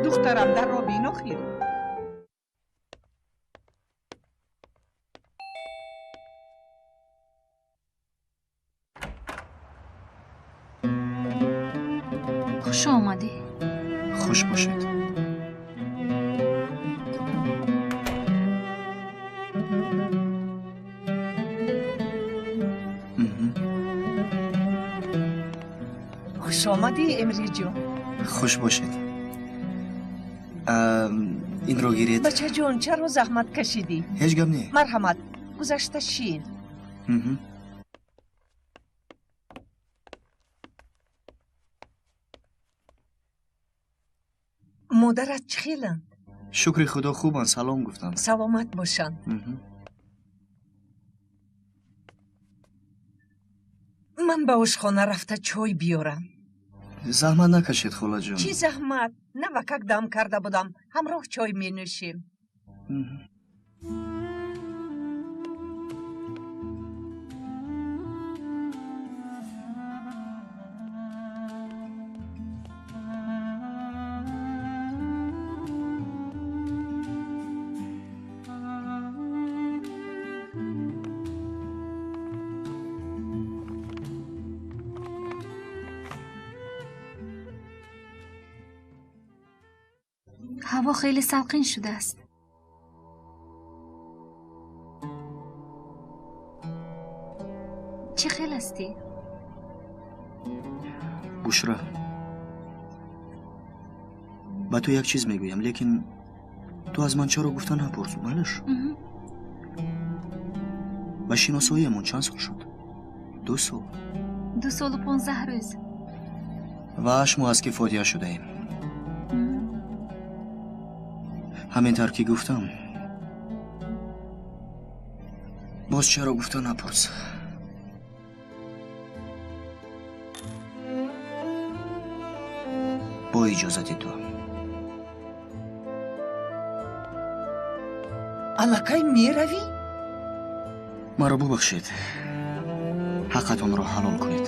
Духтарам, дарро бин охир. Хуш омадӣ. Хуш бошед. Хуш омадӣ, Эмриҷон. Хуш бошед. Инро гиред. Бачаҷон, чаро заҳмат кашидӣ? Ҳеҷ гап не. Марҳамат, гузашта шин. Модарат чӣ хеланд? Шукри Худо, хубанд, салом гуфтанд. Саломат бошанд. Ман ба ошхона рафта чой биёрам. Заҳмат накашед, холаҷон. Чӣ заҳмат? Навакак дам карда будам, ҳамроҳ чой менӯшем. Ҳаво хеле салқин шудааст. Чӣ хел ҳастӣ? Бушра, ба ту як чиз мегӯям, лекин ту аз ман чаро гуфта напурс, малаш? Ба шиносоиамон чанд сол шуд? 2 сол. 2 солу 15 рӯз. Ва 8 моҳ аст, ки фотиҳа шудаем. Ҳамин тавр ки гуфтам, боз чаро гуфта напурс. Бо иҷозати ту. Аллакай меравӣ? Маро бубахшед, ҳаққатонро ҳалол кунед.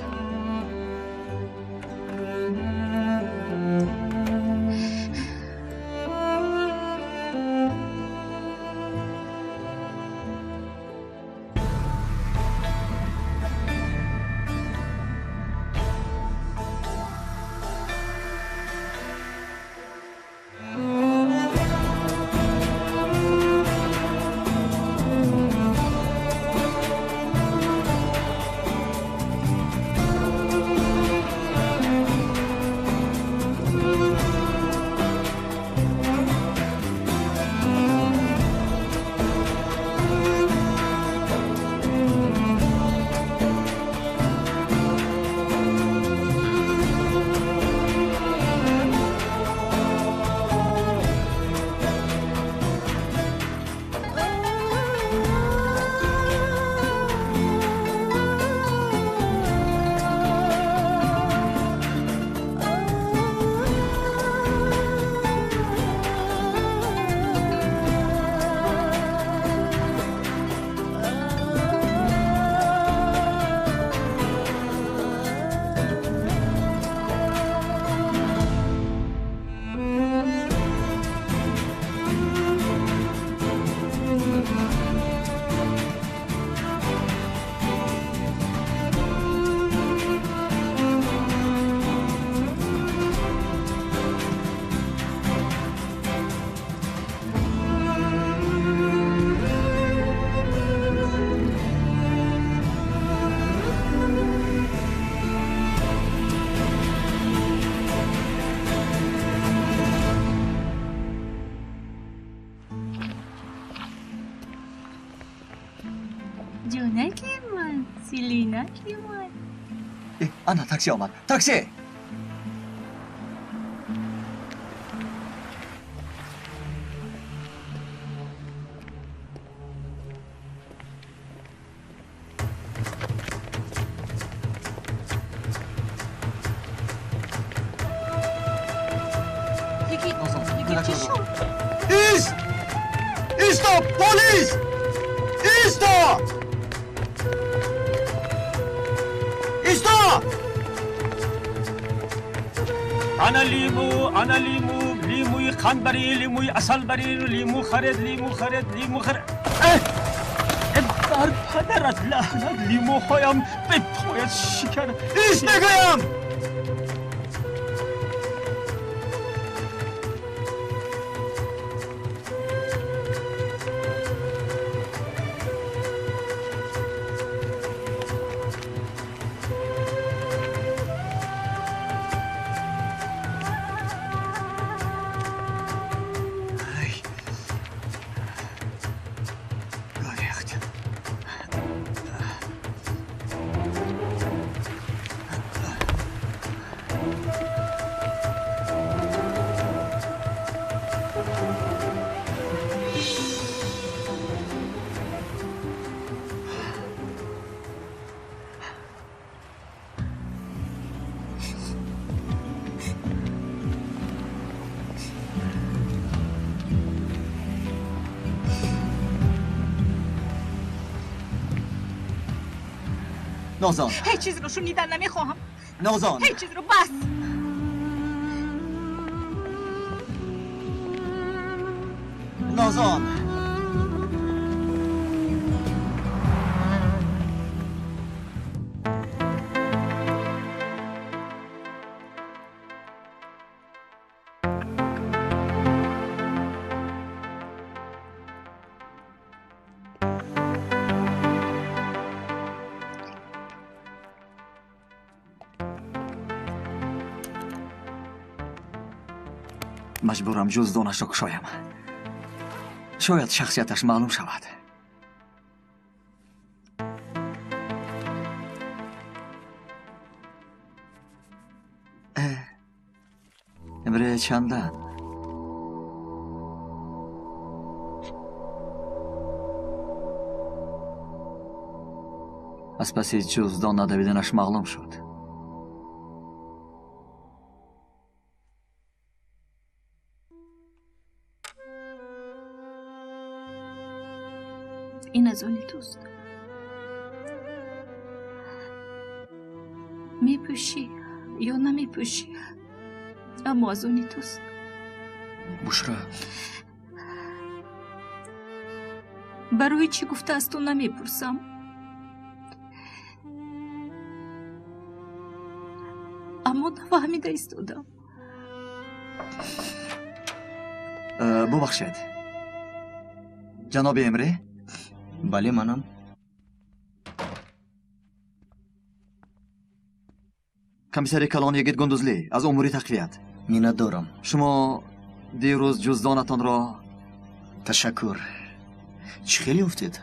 Ана такси омад. Такси! Ист! Исто! Полис! Исто! Ана лиму, ана лиму, лимуи қандбари, лимуи асалбари, лиму харед, лиму харед, лиму харед. Бар падарат лаънат, лимуҳоям бе пояд шикар. Иш мегӯям! نازان، هیچ چیز رو شنیدن نمیخواهم. نازان، هیچ چیز رو، بس. نازان، маҷбурам ҷуздонашро кушоям. Шояд шахсияташ маълум шавад. Эмре чандан? Аз паси ҷуздон надавиданаш маълум шуд. Ин аз они туст. Мепӯшӣ ё намепӯшӣ, аммо аз они туст. Бушра, барои чӣ гуфта аз ту намепурсам? Аммо нафаҳмида истодам. Бубахшед, ҷаноби Эмре? Бале, манам. Комиссари калон Йигит Гундузлӣ аз умури тақвият. Миннатдорам. Шумо дирӯз ҷуздонатонро... Ташаккур. Чӣ хел ёфтед?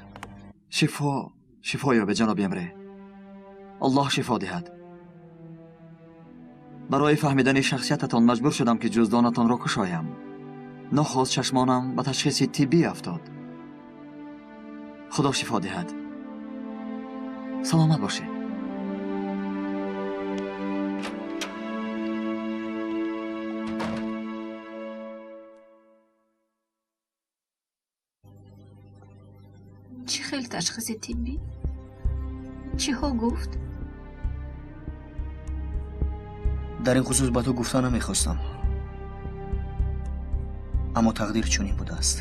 Шифо, шифо ёбед, ҷаноби Эмре. Аллоҳ шифо диҳад. Барои фаҳмидани шахсиятатон маҷбур шудам, ки ҷуздонатонро кушоям. Нохост чашмонам ба ташхиси тиббӣ афтод. Худо шифо диҳад. Саломат бошед. Чӣ хел ташхиси тиббӣ? Чиҳо гуфт? Дар ин хусус ба ту гуфта намехостам, аммо тақдир чунин будааст.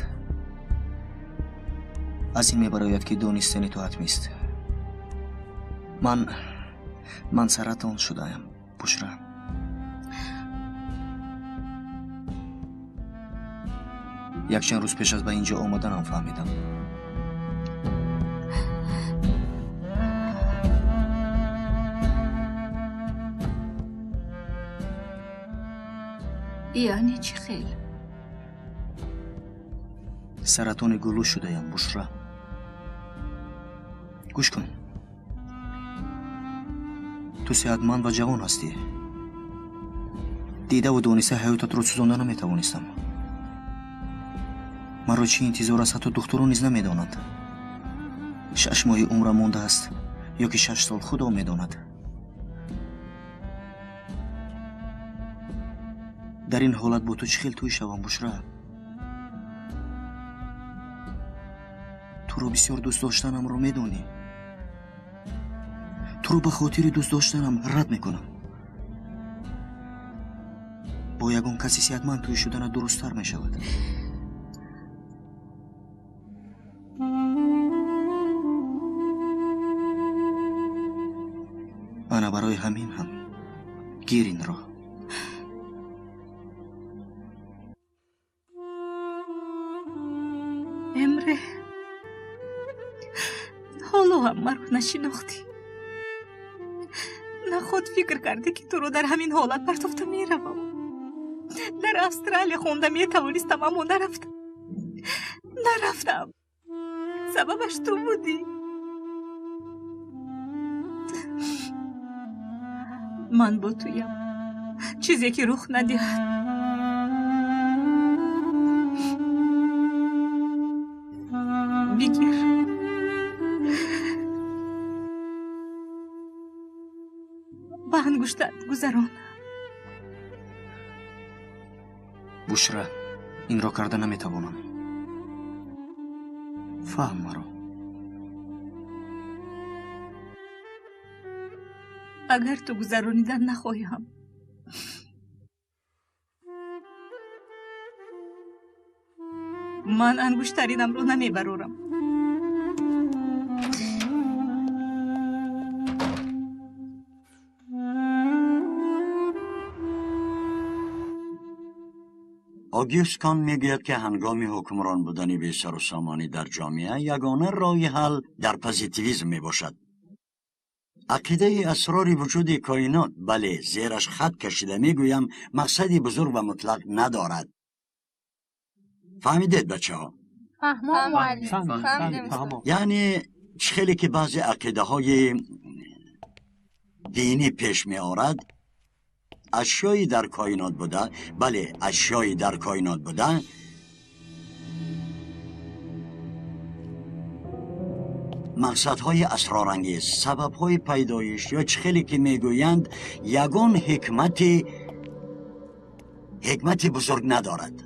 Аз ин мебарояд, ки донистани ту ҳатмист. Ман саратон шудаам, Бушра. Якчанд рӯз пеш аз ба ин ҷо омаданам фаҳмидам. Яъне чӣ хел? Саратони гулӯ шудаям, Бушра. Гӯш кун, ту сеҳатманд ва ҷавон ҳастӣ. Дидаву дониста ҳаётатро сӯзонда наметавонистам. Маро чӣ интизор аст, ҳатто духтурон низ намедонанд. 6 моҳи умрам мондааст ё ки 6 сол, худо медонад. Дар ин ҳолат бо ту чӣ хел тӯй шавам, Бушра? Туро бисёр дӯст доштанамро медонӣ. Туро ба хотири дӯст доштанам рад мекунам. Бо ягон каси сеҳатманд тӯй шудана дурусттар мешавад. Ана барои ҳамин ҳам гир инро. Эмре, ҳоло ҳам маро нашинохтӣ. На худ фикр кардӣ, ки туро дар ҳамин ҳолат партофта меравам. Дар Австралия хонда метавонистам, аммо нарафтам. Нарафтам. Сабабаш ту будӣ. Ман бо туям. Чизе ки рух надиҳад. Бигир. Ба ангуштат гузарон. Бушра, инро карда наметавонам. Фаҳм маро. Агар ту гузаронидан нахоҳӣ ҳам, ман ангуштаринамро намебарорам. Огюст Кант мегӯяд, ки ҳангоми ҳукмрон будани бесару сомонӣ дар ҷомеа ягона роҳи ҳал дар позитивизм мебошад. Ақидаи асрори вуҷуди коинот, бале, зераш хат кашида мегӯям, мақсади бузург ва мутлақ надорад. Фаҳмидед, бачаҳо? Яъне чӣ хеле ки баъзе ақидаҳои динӣ пеш меорад, ашёи дар коинот буда, бале, ашёи дар коинот буда мақсадҳои асрорангез, сабабҳои пайдоиш ё чӣ хеле ки мегӯянд, ягон ҳикмати бузург надорад.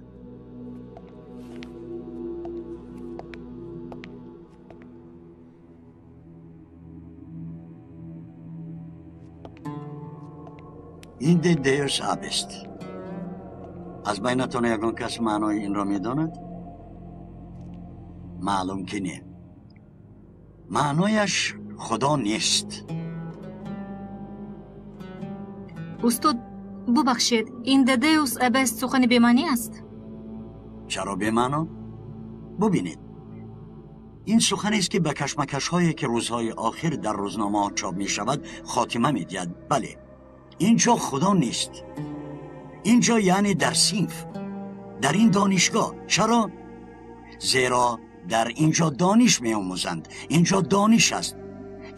Inde Deus abest. Аз байнатон ягон кас маънои инро медонад? Маълум ки не. Маънояш худо нест. Устод, бубахшед, Inde Deus abest сухани бемаънӣ аст? Чаро бемаъно? Бубинед, ин суханест, ки ба кашмакашҳое, ки рӯзҳои охир дар рӯзномаҳо чоп мешавад, хотима медиҳад. Бале, инҷо худо нест. Инҷо, яъне дар синф, дар ин донишгоҳ. Чаро? Зеро дар инҷо дониш меомӯзанд. Инҷо дониш аст.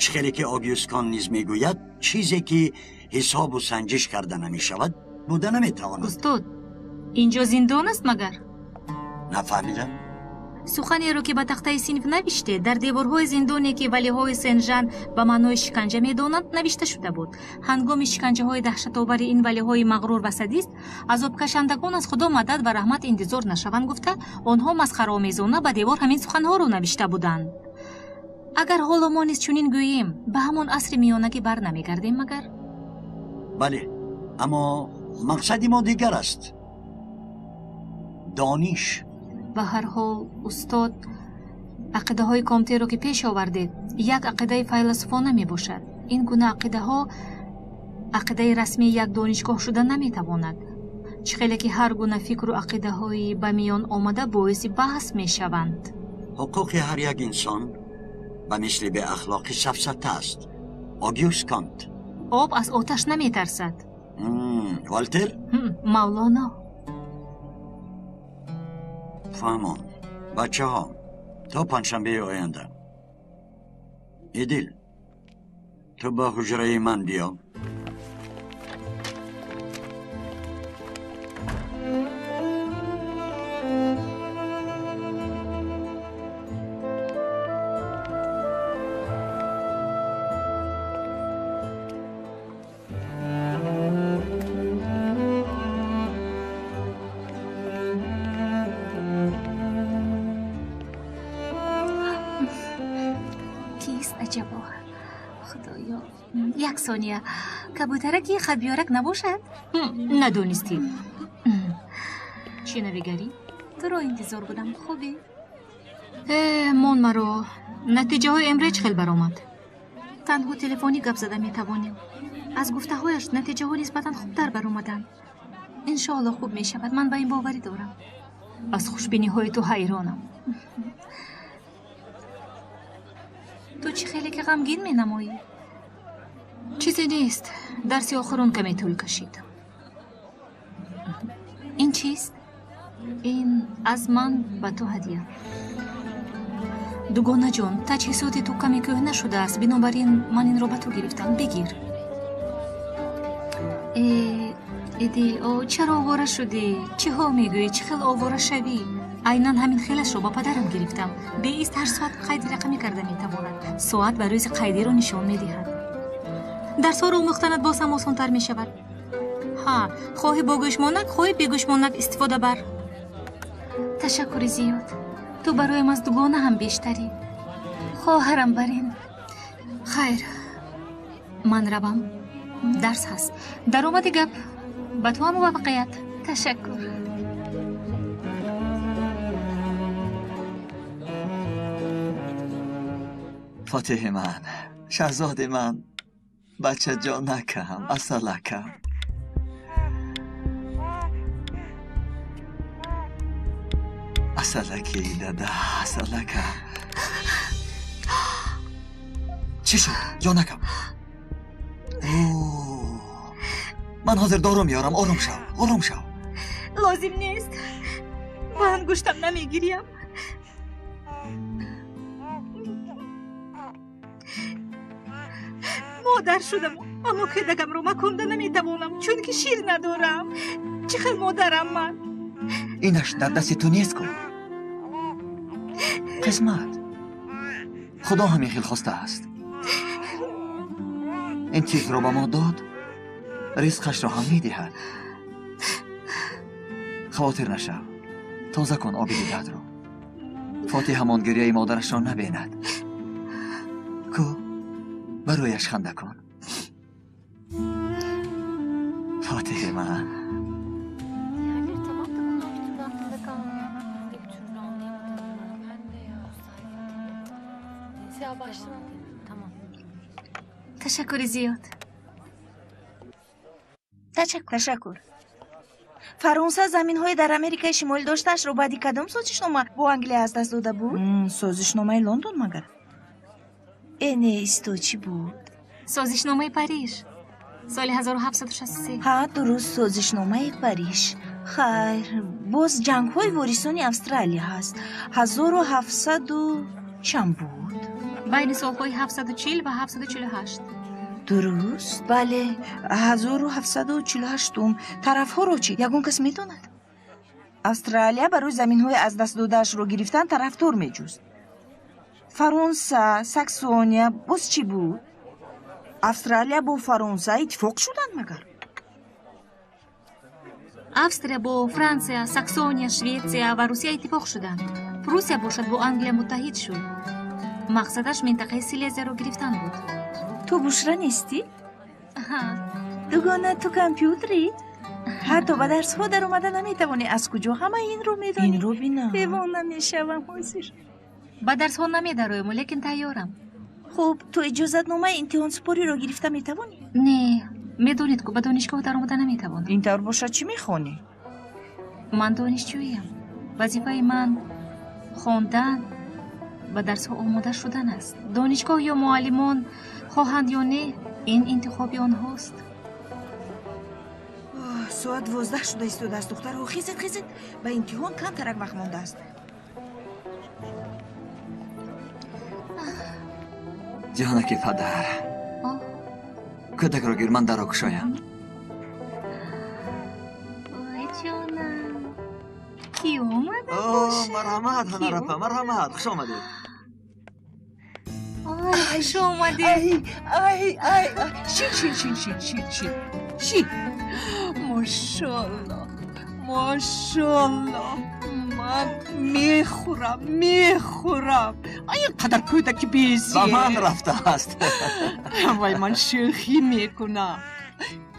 Чӣ хеле ки Огюст Кант низ мегӯяд, чизе ки ҳисобу санҷиш карда намешавад, буда наметавонад. Устод, инҷо зиндон аст магар? Нафаҳмидам. Суханеро, ки ба тахтаи синф навиштед, дар деворҳои зиндоне, ки валиҳои Сен-Жан ба маънои шиканҷа медонанд, навишта шуда буд. Ҳангоми шиканҷаҳои даҳшатобари ин валиҳои мағрур ва садист, азобкашандагон аз Худо мадад ва раҳмат интизор нашаванд гуфта, онҳо масхараомезона ба девор ҳамин суханҳоро навишта буданд. Агар ҳоло мо низ чунин гӯем, ба ҳамон асри миёнагӣ бар намегардем магар? Бале, аммо мақсади мо дигар аст: дониш. Ба ҳар ҳол, устод, ақидаҳои Комтеро, ки пеш овардед, як ақидаи файласуфона мебошад. Ин гуна ақидаҳо ақидаи расмии як донишгоҳ шуда наметавонад. Чӣ хеле ки ҳар гуна фикру ақидаҳои ба миён омада боиси баҳс мешаванд. Ҳуқуқи ҳар як инсон ба мисли беахлоқӣ сафсата аст. Огюст Кант. Об аз оташ наметарсад. Волтер. Мавлоно. Фаҳмон, бачаҳо, то панҷшанбеи оянда. Идил, ту ба ҳуҷраи ман биё. Кист аҷабо? Худоё! Як сония. Кабутараки хатбиёрак набошад? Надонистӣ. Чӣ навигарӣ? Туро интизор будам. Хубӣ? Мон маро. Натиҷаҳои МР чӣ хел баромад? Танҳо телефонӣ гап зада метавонем. Аз гуфтаҳояш натиҷаҳо нисбатан хубтар баромаданд. Иншоалло хуб мешавад. Ман ба ин боварӣ дорам. Аз хушбиниҳои ту ҳайронам. Ту чӣ хеле ки ғамгин менамоӣ? Чизе нест. Дарси охирон каме тӯл кашид. Ин чист? Ин аз ман ба ту ҳадя. Дугонаҷон, таҷҳизоти ту каме кӯҳна шудааст, бинобар ин ман инро ба ту гирифтам. Бигир. Э, Иди, о, чаро овора шудӣ? Чӣ ҳол мегӯӣ? Чӣ хел овора шавӣ? Айнан ҳамин хелашро ба падарам гирифтам. Беист ҳар соат қайди рақамӣ карда метавонад. Соат ба рӯзи қайдиро нишон медиҳад. Дарсҳоро омӯхтанат боз ҳам осонтар мешавад. Ҳа, хоҳӣ бо гӯшмонак, хоҳӣ бегӯшмонак истифода бар. Ташаккури зиёд. Ту бароям аз дугона ҳам бештарӣ. Хоҳарам барин. Хайр, ман равам. Дарс ҳаст. Даромади гап. Ба ту ҳам муваффақият. Ташаккур. Фотиҳи ман, шаҳзоди ман, бачаҷонакам, асалакам. Асалаки дада, асалака. Чӣ шуд, ҷонакам? Ман ҳозир дору меорам. Ором шав, ором шав. Лозим нест. Ба ангуштам намегирям. Модар шудам, аммо кӯдакамро маконда наметавонам, чунки шир надорам. Чӣ хел модарам ман? Инаш дар дасти ту нест ку. Қисмат. Худо ҳамин хел хостааст. Ин чизро ба мо дод, ризқашро ҳам медиҳад. Хавотир нашав. Тоза кун оби дидаатро. Фотиҳ ҳамон гирьяи модарашро набинад. Ку, барояш ханда кун. Фотиҳи ман. Ташаккури зиёд. Ташаккур. Фаронса заминҳои дар Америкаи Шимолӣ доштаашро баъди кадом созишнома бо Англия аз даст дода буд? Созишномаи Лондон магар? Э, не, исто, чӣ буд? Созишномаи Париж. Соли 1763. Ҳа, дуруст, созишномаи Париж. Хайр, боз ҷангҳои ворисони Австралия ҳаст. 1700 чанд буд? Байни солҳои 740 ва 748. Дуруст, бале, 1748-ум. Тарафҳоро чӣ? Ягон кас медонад? Австралия барои заминҳои аз даст додаашро гирифтан тарафдор меҷуст. Фаронса, Саксония, боз чӣ буд? Австралия бо Фаронса иттифоқ шуданд магар? Австрия бо Франсия, Саксония, Шветсия ва Русия иттифоқ шуданд. Пруссия бошад бо Англия муттаҳид шуд. Мақсадаш минтақаи Силезияро гирифтан буд. Ту Бушра нестӣ? Дугона, ту компютерӣ? Ҳатто ба дарсҳо даромада наметавонӣ. Аз куҷо ҳамаи инро медонӣ? Инро бинам. Девона мешавам ҳозир. Ба дарсҳо намедароем, лекин тайёрам. Хуб, ту иҷозатномаи имтиҳонсупориро гирифта метавонӣ? Не, медонед ку ба донишгоҳ даромада наметавонам. Ин тавр бошад, чӣ мехонӣ? Ман донишҷӯям. Вазифаи ман хондан, ба дарсҳо омода шудан аст. Донишгоҳ ё муаллимон хоҳанд ё не, ин интихоби онҳост. Соат 12 шуда истодааст, духтарҳо. Хезед, хезед, ба имтиҳон камтарак вақт мондааст. Ҷонаки падар, кӯдакро гир, ман дарро кушоям. Ой, ҷонам, ки омада бошад? Марҳамат, ҳанарапа, марҳамат, хуш омадед. Ой, хуш омадед. Ай, ай, ай, шин, шин, шин, шин, шин, шин, шин. Мошолло, мошолло, Ман мехӯрам, мехӯрам. Ин қадар кӯдаки безеб. Ба ман рафтааст. Вай, ман шӯхӣ мекунам.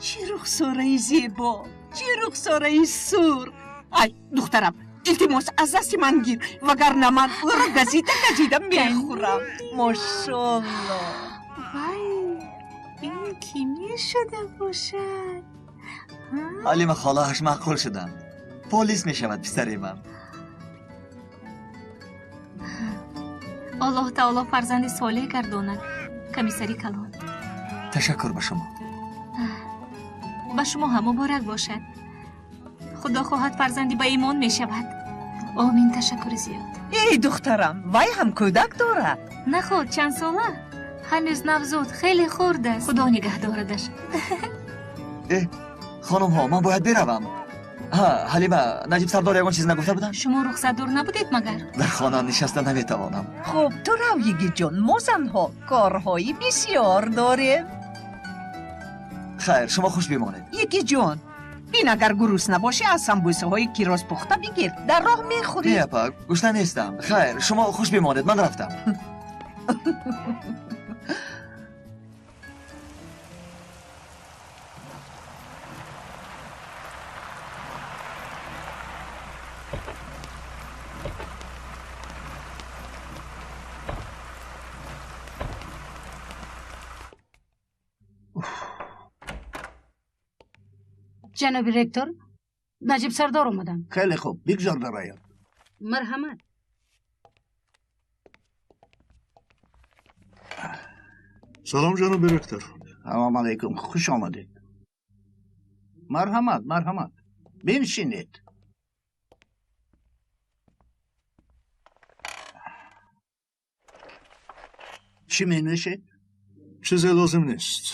Чӣ рухсораи зебо, чӣ рухсораи сурх. Ай, духтарам, илтимос, аз дасти ман гир, вагарна ман ӯро газида газида мехӯрам. Мошолло. Вай, ин кӣ мешуда бошад? Ҳалима холааш маъқул шуданд. Полис мешавад писари ман. Аллоҳ таоло фарзанди солеҳ гардонад, комиссари калон. Ташаккур ба шумо. Ба шумо ҳам муборак бошад. Худо хоҳад фарзанди ба имон мешавад. Омин, ташаккури зиёд. Эй духтарам, вай ҳам кӯдак дорад. Наход, чанд сола? Ҳанӯз навзод, хеле хурд аст. Худо нигаҳ дорадаш. Э, хонумҳо, ман бояд биравам. Ҳа, Ҳалима, Наҷиб сардор ягон чиз нагуфта буданд? Шумо рухсатдор набудед магар? Дар хона нишаста наметавонам. Хуб, ту рав, йигитҷон, мо занҳо корҳои бисёр дорем. Хайр, шумо хуш бимонед. Йигитҷон, бин, агар гурусна бошӣ, аз самбӯсаҳои кироз пухта бигир, дар роҳ мехӯрӣ. Не, апа, гушна нестам. Хайр, шумо хуш бимонед, ман рафтам. Ҷаноби ректор, Наҷиб сардор омаданд. Хеле хуб, бигзор дарояд. Марҳамат. Салом, ҷаноби ректор. Салом алайкум, хуш омадед. Марҳамат, марҳамат, биншинед. Чӣ менӯшед? Чизе лозим нест.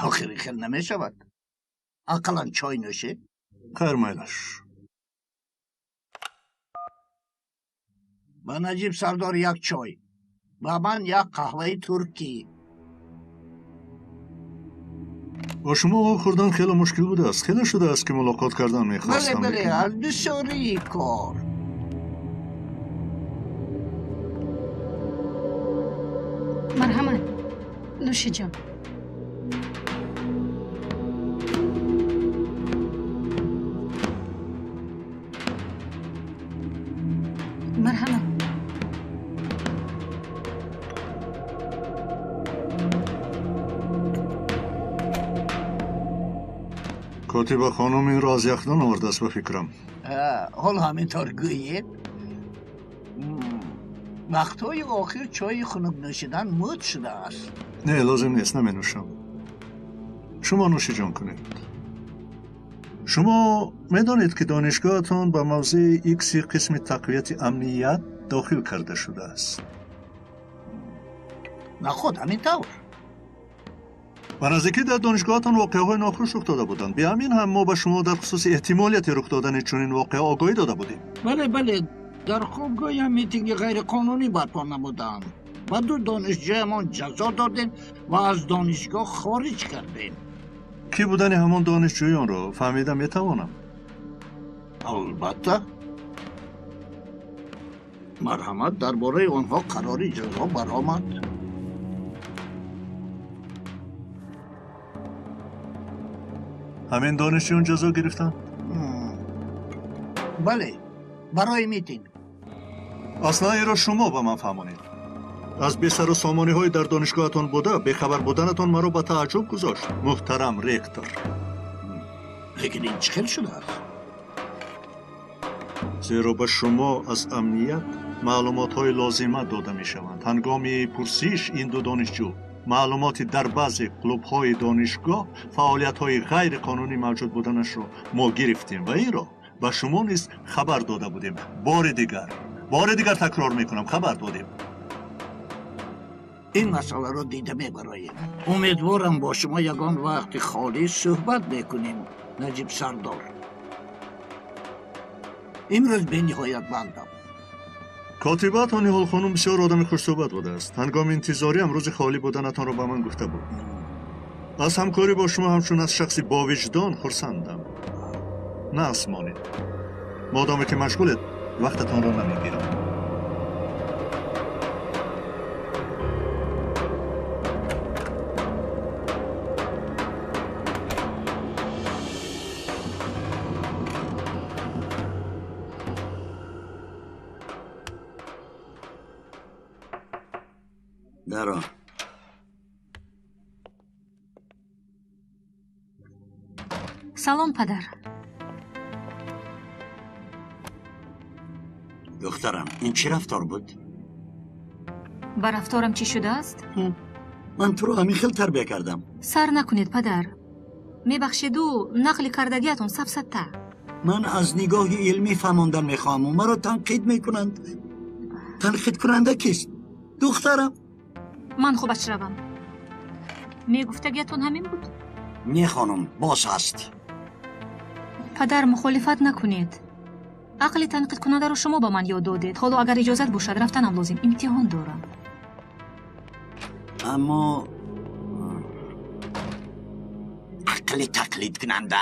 Охири хел намешавад. Ақаллан чой нӯшед. Хайр, майлаш. Ба Наҷиб сардор як чой, ба ман як қаҳваи туркӣ. Бо шумо вохӯрдан хеле мушкил будааст. Хеле шудааст, ки мулоқот кардан мехостам. Бале, бале, аз бисёрии кор. Марҳамат, нӯшиҷон. Марҳамат. Котиба хонум инро аз яхдон овардааст, ба фикрам. Ҳол ҳамин тавр гӯед. Вақтҳои охир чойи хунук нӯшидан мӯд шудааст. Не, лозим нест, наменӯшам. Шумо нӯшиҷон кунед. Шумо медонед, ки донишгоҳатон ба мавзеи икси қисми тақвияти амният дохил карда шудааст. Наход ҳамин тавр. Ба наздикӣ дар донишгоҳатон воқеаҳои нохуш рух дода буданд. Биҳамин ҳам мо ба шумо дар хусуси эҳтимолияти рух додани чунин воқеа огоҳӣ дода будем. Бале, бале, дар хобгоҳам митинги ғайриқонунӣ барпо намуданд. Ба ду донишҷӯямон ҷазо додем ва аз донишгоҳ хориҷ кардем. Кӣ будани ҳамон донишҷӯёнро фаҳмида метавонам? Албатта. Марҳамат, дар бораи онҳо қарори ҷазо баромад. Ҳамин донишҷӯён ҷазо гирифтанд? Бале, барои митинг. Аслан инро шумо ба ман фаҳмонед. Аз бесару сомониҳои дар донишгоҳатон буда бехабар буданатон маро ба тааҷҷуб гузошт, муҳтарам ректор. Лекин ин чӣ хел шудааст? Зеро ба шумо аз амният маълумотҳои лозима дода мешаванд. Ҳангоми пурсиш ин ду донишҷӯ маълумоти дар баъзе клубҳои донишгоҳ фаъолиятҳои ғайриқонунӣ мавҷуд буданашро мо гирифтем ва инро ба шумо низ хабар дода будем. Бори дигар такрор мекунам, хабар додем. Ин масъаларо дида мебароем. Умедворам бо шумо ягон вақти холӣ суҳбат мекунем, Наҷиб сардор. Имрӯз бениҳоят бандам. Котибаатон Ниҳолхонум бисёр одами хушсӯҳбат будааст. Ҳангоми интизориам рӯзи холӣ буданатонро ба ман гуфта буд. Аз ҳамкорӣ бо шумо ҳамчун аз шахси бовиҷдон хурсандам. Нағз монед. Модоме ки машғулед, Вақтатонро намегирам. Даро. Салом, падар. Духтарам, ин чӣ рафтор буд? Ба рафторам чӣ шудааст? Ман туро ҳамин хел тарбия кардам. Сар накунед, падар. Мебахшеду, нақли кардагиатон сафсата. Ман аз нигоҳи илмӣ фаҳмондан мехоҳаму маро танқид мекунанд. Танқидкунанда кист? Духтарам. Ман хубаш равам. Мегуфтагиатон ҳамин буд? Не, хонум, боз ҳаст. Падар, мухолифат накунед. Ақли танқидкунандаро шумо ба ман ёд додед. Ҳоло агар иҷозат бошад, рафтанам лозим. Имтиҳон дорам. Аммо ақли тақлидкунанда.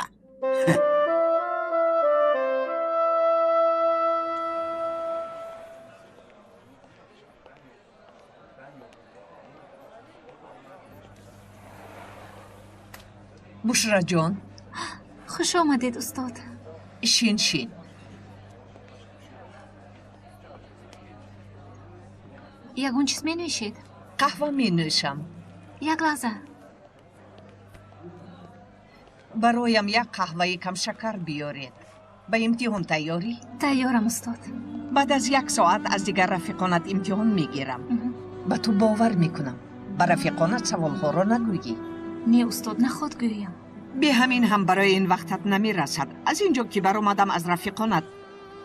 Бушраҷон. Хуш омадед, устод. Шин, шин. Ягон чиз менӯшед? Қаҳва менӯшам. Як лаҳза. Бароям як қаҳваи камшакар биёред. Ба имтиҳон тайёрӣ? Тайёрам, устод. Баъд аз як соат аз дигар рафиқонат имтиҳон мегирам. Ба ту бовар мекунам. Ба рафиқонат саволҳоро нагӯйӣ. Не, устод, наход гӯям. Бе ҳамин ҳам барои ин вақтат намерасад. Аз ин ҷо ки баромадам, аз рафиқонат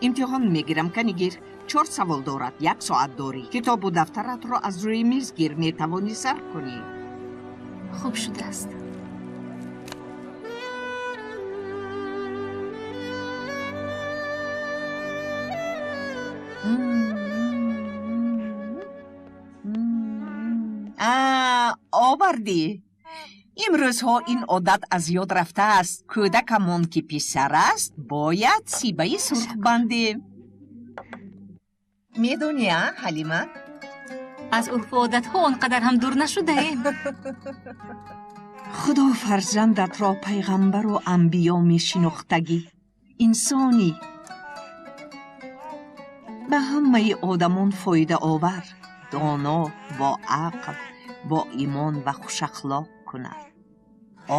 имтиҳон мегирам. Кани гир, 4 савол дорад, 1 соат дорӣ. Китобу дафтаратро аз рӯи миз гир, метавонӣ сар кунӣ. Хуб шудааст. Овардӣ. Имрӯзҳо ин одат аз ёд рафтааст. Кӯдакамон ки писар аст, бояд сибаи сурх бандем. Медонӣ, а, Ҳалима? Аз урфу одатҳо он қадар ҳам дур нашудаем. Худо фарзандатро пайғамбару анбиё мешинохтагӣ. Инсонӣ ба ҳамаи одамон фоидаовар, доно, бо ақл, бо имон ва хушахлоқ кунад.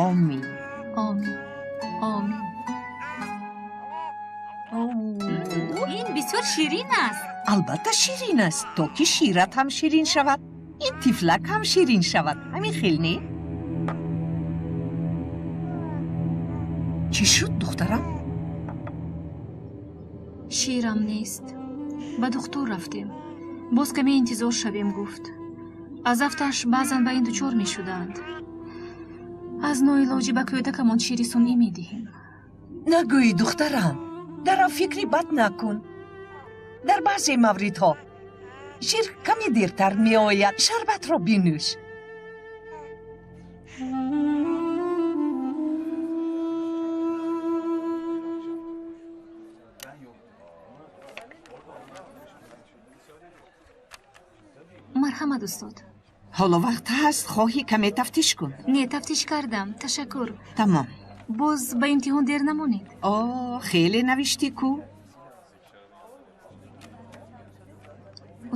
Омин. Омин. Омин. Ин бисёр ширин аст. Албатта ширин аст, то ки шират ҳам ширин шавад, ин тифлак ҳам ширин шавад. Ҳамин хел не? Чӣ шуд, духтарам? Ширам нест. Ба духтур рафтем. Боз каме интизор шавем, гуфт. Аз афташ баъзан ба ин дучор мешуданд. Аз ноилоҷӣ ба кӯдакамон шири сунъӣ медиҳем. Нагӯӣ, духтарам, дарав фикри бад накун. Дар баъзе мавридҳо шир каме дертар меояд. Шарбатро бинӯш. Марҳамат, устод. Ҳоло вақт ҳаст, хоҳӣ каме тафтиш кун. Не, тафтиш кардам, ташаккур. Тамом. Боз ба имтиҳон дер намонед. О, хеле навиштӣ ку.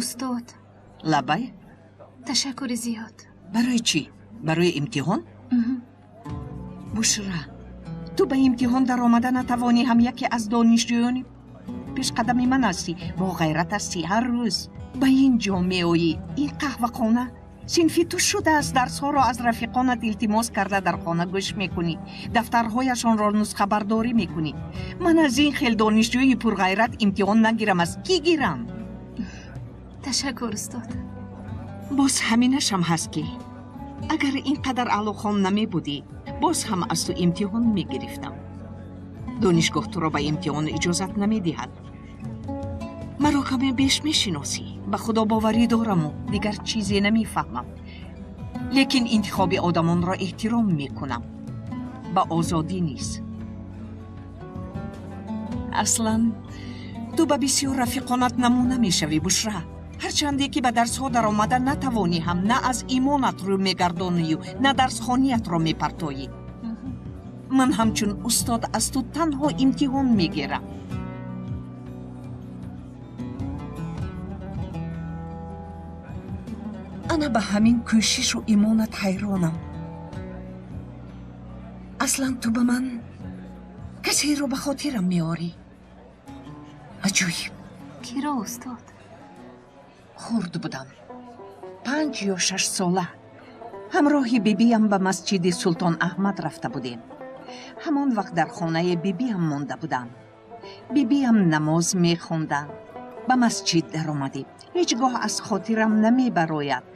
Устод. Лабай. Ташаккури зиёд. Барои чӣ? Барои имтиҳон? Бушра, ту ба имтиҳон даромада натавонӣ ҳам яке аз донишҷӯёни пешқадами ман ҳастӣ, бо ғайрат ҳастӣ, ҳар рӯз ба ин ҷо меоӣ. Ин қаҳвахона синфи ту шудааст. Дарсҳоро аз рафиқонат илтимос карда дар хона гӯш мекунӣ, дафтарҳояшонро нусхабардорӣ мекунӣ. Ман аз ин хел донишҷӯи пурғайрат имтиҳон нагирам, аз кӣ гирам? Ташаккур, устод. Боз ҳаминашам ҳаст ки агар ин қадар аълохон намебудӣ, боз ҳам аз ту имтиҳон мегирифтам. Донишгоҳ туро ба имтиҳон иҷозат намедиҳад. Маро каме беш мешиносӣ. Ба худо боварӣ дораму дигар чизе намефаҳмам. Лекин интихоби одамонро эҳтиром мекунам. Ба озодӣ низ. Аслан Ту ба бисёр рафиқонат намуна мешавӣ, Бушра. Ҳарчанде ки ба дарсҳо даромада натавонӣ ҳам, на аз имонат рӯ мегардонию, на дарсхониятро мепартоӣ. Ман ҳамчун устод аз ту танҳо имтиҳон мегирам. Ана ба ҳамин кӯшишу имонат ҳайронам. Аслан ту ба ман касеро ба хотирам меорӣ. Аҷоиб. Киро, устод? Хурд будам, 5 ё 6 сола. Ҳамроҳи бибиям ба масҷиди Султон Аҳмад рафта будем. Ҳамон вақт дар хонаи бибиям монда будам. Бибиям намоз мехонданд. Ба масҷид даромадем. Ҳеҷ гоҳ аз хотирам намебарояд.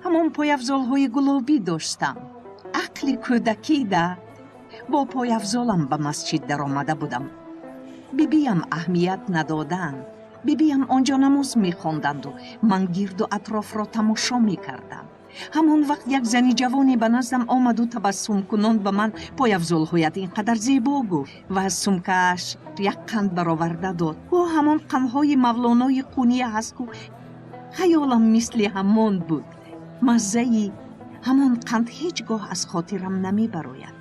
Ҳамон пойафзолҳои гулобӣ доштам. Ақли кӯдакида бо пойафзолам ба масҷид даромада будам. Бибиям аҳамият надоданд. Бибиям онҷо намоз мехонданду ман гирду атрофро тамошо мекардам. Ҳамон вақт як зани ҷавоне ба наздам омаду табассумкунон ба ман пойафзолҳоят ин қадар зебо гуфт ва аз сумкааш як қанд бароварда дод. Ӯ ҳамон қандҳои Мавлонои Қуния ҳаст ку. Хаёлам мисли ҳамон буд. Маззаи ҳамон қанд ҳеҷ гоҳ аз хотирам намебарояд.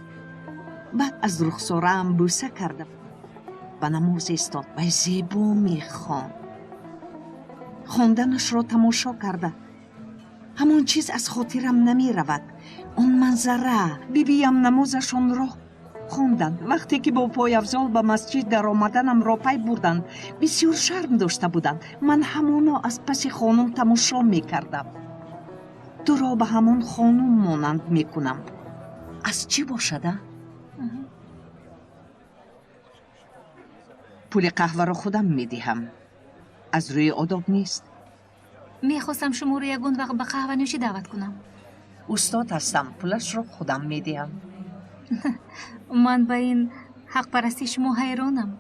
Баъд аз рухсораам бӯса карда ба намоз истод ва зебо мехонд. Хонданашро тамошо карда ҳамон чиз аз хотирам намеравад. Он манзара. Бибиям намозашонро хонданд. Вақте ки бо пойафзол ба масҷид даромаданамро пай бурданд, бисёр шарм дошта буданд. Ман ҳамоно аз паси хонум тамошо мекардам. Туро ба ҳамон хонум монанд мекунам. Аз чӣ бошада? Пули қаҳваро худам медиҳам. Аз рӯи одоб нест. Мехостам шуморо ягон вақт ба қаҳванӯшӣ даъват кунам. Устод ҳастам, пулашро худам медиҳам. Ман ба ин ҳақпарастии шумо ҳайронам.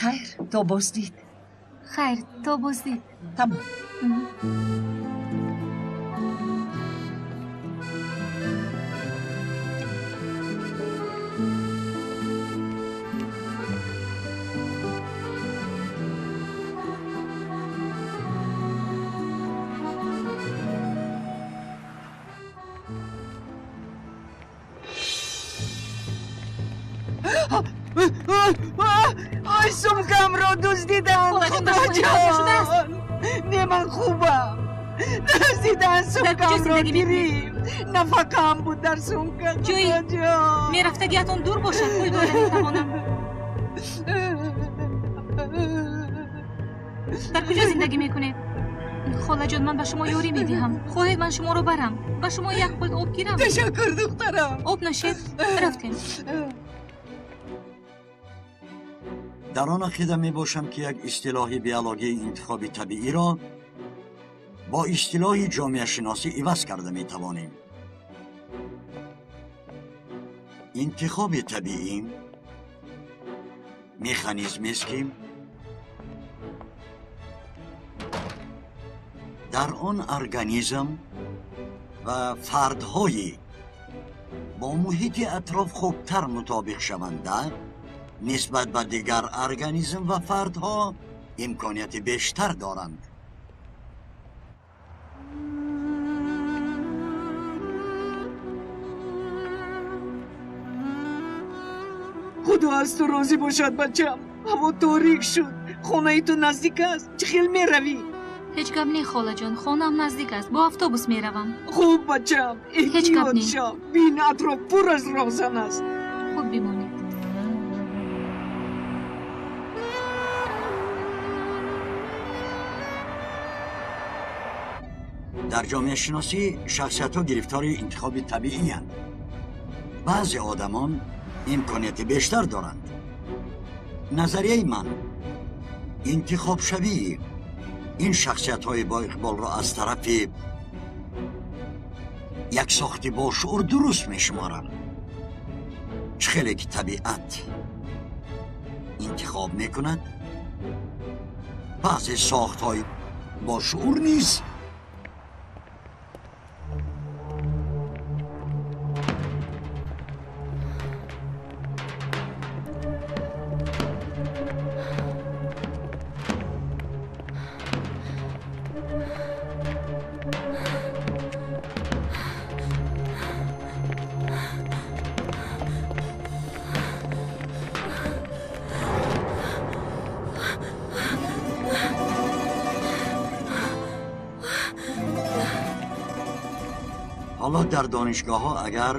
Хайр, то боздид. Хайр, то боздид. Тамом. Ой, сумкамро дуздиданд, Худоҷон! Не, ман хубам. Дуздиданд сумкамро, гирифт. Нафақаам буд дар сумка, Худоҷон. Мерафтагиатон дур бошад, пул дода метавонам. Дар куҷо зиндагӣ мекунед? Холаҷон, ман ба шумо ёрӣ медиҳам. Хоҳед ман шуморо барам? Ба шумо як пулт об гирам? Ташаккур, духтарам. Об нӯшед, рафтем. Дар он ақида мебошам ки як истилоҳи биологияи интихоби табииро бо истилоҳи ҷомеашиносӣ иваз карда метавонем. Интихоби табиӣ механизмест ки дар он организм ва фардҳои бо муҳити атроф хубтар мутобиқ шаванда нисбат ба дигар организм ва фардҳо имконияти бештар доранд. Худо аз ту розӣ бошад, бачам. Ҳаво торик шуд. Хонаи ту наздик аст. Чӣ хел меравӣ? Ҳеҷ гап не, холаҷон. Хонаам наздик аст. Бо автобус меравам. Хуб, бачам. Эҳтиёт шав. Бин, атроф пур аз роҳзан аст. Хуб бимонед. Дар ҷомеашиносӣ шахсиятҳо гирифтори интихоби табииянд. Баъзе одамон имконияти бештар доранд. Назарияи ман интихобшавии ин шахсиятҳои боиқболро аз тарафи як сохти бошуур дуруст мешуморам. Чӣ хеле ки табиат интихоб мекунад, баъзе сохтҳои бошуур низ ҳоло дар донишгоҳҳо агар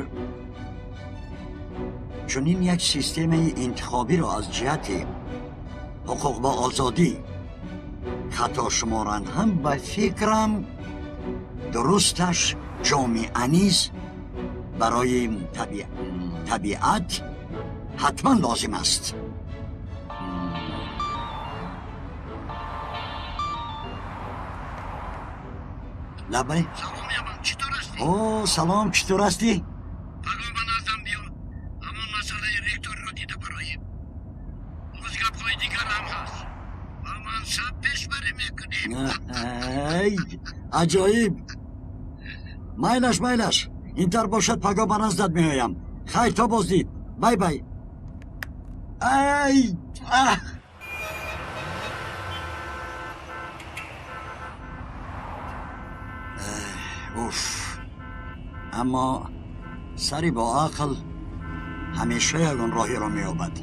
чунин як системаи интихобиро аз ҷиҳати ҳуқуқ ба озодӣ хато шуморанд ҳам, ба фикрам дурусташ ҷомеа низ барои табиат ҳатман лозим аст. Лабай. Салом Яман, чӣ тур ҳастӣ? О, салом, чӣ тур ҳастӣ? Пагоҳ ба наздам биё. Ҳамон масъалаи ректорро дида бароем. Боз гапҳои дигар ҳам ҳаст. Ба мансаб пешбарӣ мекунем. Ай, аҷоиб. Майлаш, майлаш. Интар бошад, пагоҳ ба наздат меоям. Хайр, то боздид. Бай бай. Ай, аҳ. Уф, аммо сари бо ақл ҳамеша ягон роҳеро меёбад.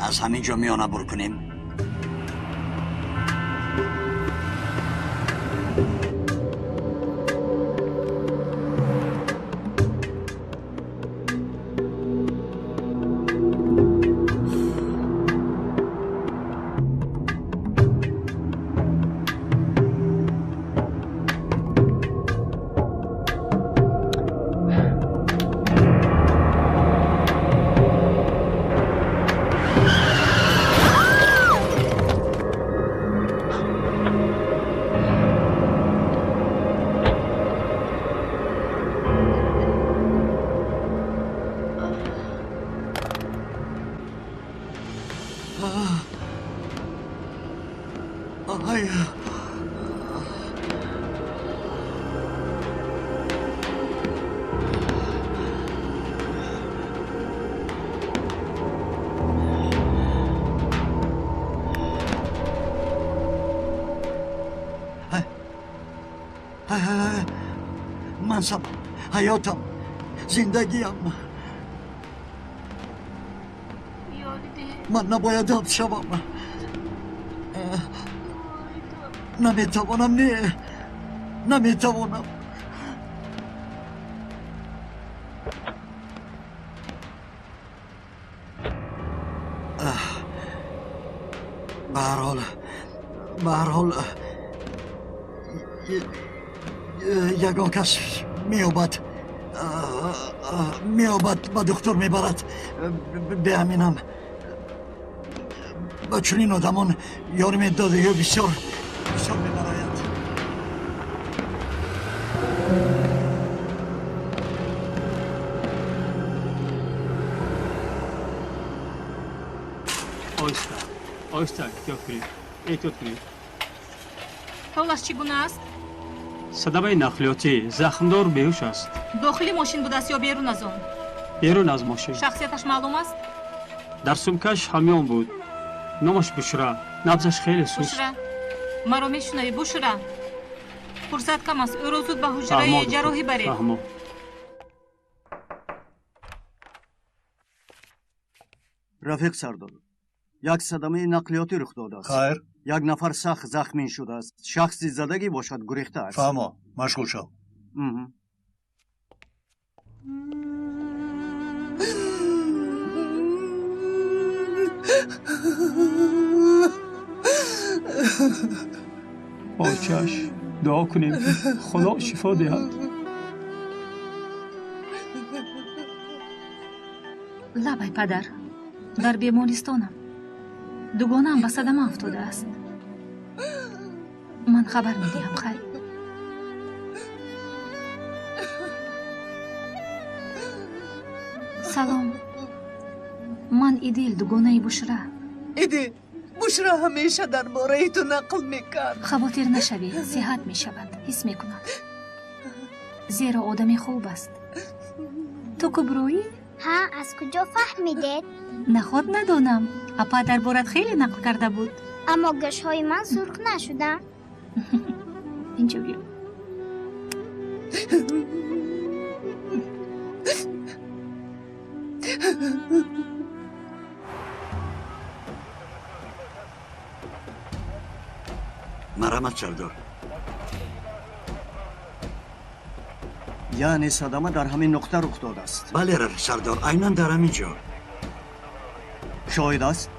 Аз ҳамин ҷо миёна бур кунем. Мансаб, ҳаётам, зиндагиам. Ман набояд ҳабс шавам. Наметавонам, не, наметавонам. Ба ҳар ҳол, ба ҳар ҳол ягон кас меёбад, меёбад, ба духтур мебарад. Беаминам, ба чунин одамон ёрӣ медодагиҳо бисёр бисёр мебарояд. Оҳиста, оҳиста, эҳтиёт кунед, эҳтиёт кунед. Ҳолаш чӣ гуна аст? Садамаи нақлиётӣ, захмдор беҳуш аст. Дохили мошин будааст ё берун аз он? Берун аз мошин. Шахсияташ маълум аст? Дар сумкаш ҳамён буд. Номаш Бушра. Набзаш хеле суст. Бушра, маро мешунавӣ? Бушра, фурсат кам аст, ӯро зуд ба ҳуҷраи ҷарроҳӣ баред. Фаҳмо. Рафиқ сардор, як садамаи нақлиётӣ рух додааст. Хайр. Як нафар сахт захмин шудааст. Шахси задагӣ бошад, гурехтааст. Фаҳмо, машғул шав. Очаш, дуо кунем, ки Худо шифо диҳад. Лабай падар, дар бемористонам. Дугонаам ба садама афтодааст. Ман хабар медиҳам, хайр. Салом, ман Идил, дугонаи Бушра. Идил, Бушра ҳамеша дар бораи ту нақл мекард. Хавотир нашавӣ, сиҳат мешавад, ҳис мекунам, зеро одами хуб аст. Ту Куброӣ? Ҳа, аз куҷо фаҳмидед? Наход надонам, апа дар борат хеле нақл карда буд. Аммо гӯшҳои ман сурх нашуданд. Инҷо биё. Марҳамат, сардор. Яъне садама дар ҳамин нуқта рух додааст. Бале, рафиқ сардор, айнан дар ҳамин ҷо. Шоҳид аст?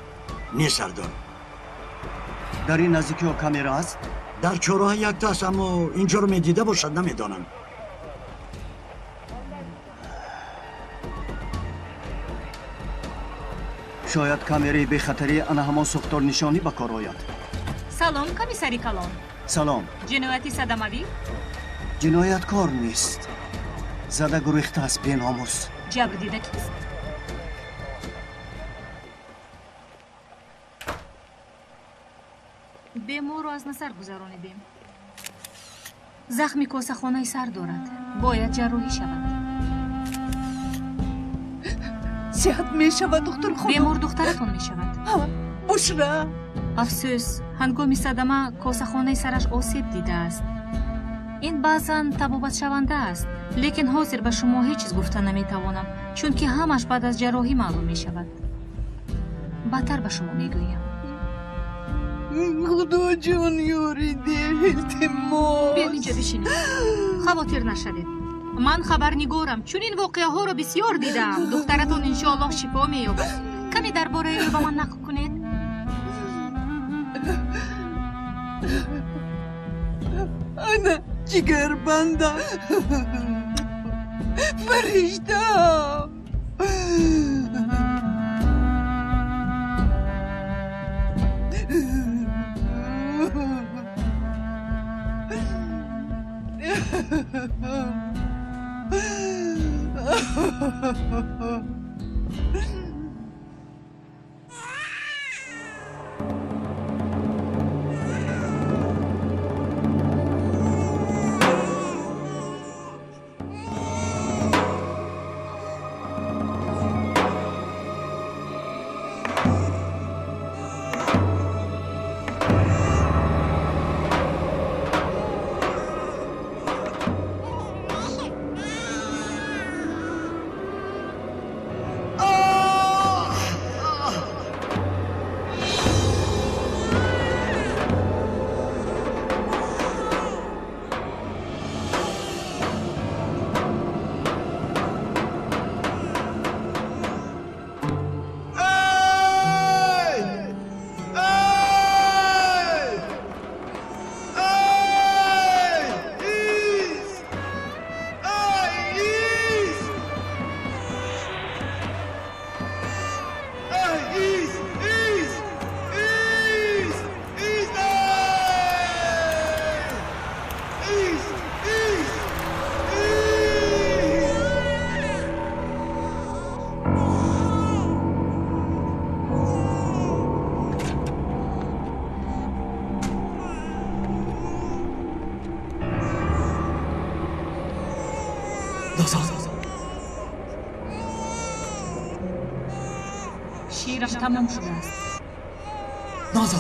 Не, сардор. Дар ин наздикиҳо камера аст? Дар чорроҳа якта аст, аммо ин ҷоро медида бошад, намедонам. Шояд камераи бехатарии ана ҳамон сӯхторнишонӣ ба кор ояд. Салом, комиссари калон. Салом. Ҷинояти садамавӣ? Ҷинояткор нест. Зада гурехтааст беномус. Ҷабрдида кист? Беморро аз назар гузаронидем. Захми косахонаи сар дорад. Бояд ҷарроҳӣ шавад. Сиҳат мешавад, духтур хонум? Бемор духтаратон мешавад. Бушра. Афсӯс, ҳангоми садама косахонаи сараш осеб дидааст. Ин баъзан табобатшаванда аст, лекин ҳозир ба шумо ҳеҷ чиз гуфта наметавонам, чунки ҳамаш баъд аз ҷарроҳӣ маълум мешавад. Баъдтар ба шумо мегӯям. Худоҷон, ёрӣ деҳ, илтимос. Биёед инҷо бишинед. Хавотир нашавед. Ман хабарнигорам, чунин воқеаҳоро бисёр дидаам. Духтаратон иншоаллоҳ шифо меёбад. Каме дар бораи ӯ ба ман нақл кунед. Ана ҷигарбандам, фариштаам. Ширам тамом шудааст. Нозо.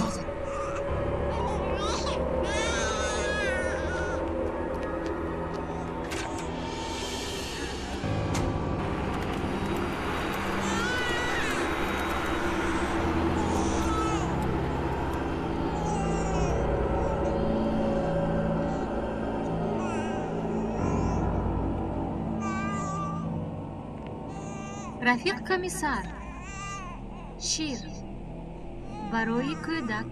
Рафиқ комиссар, шир барои кӯдак.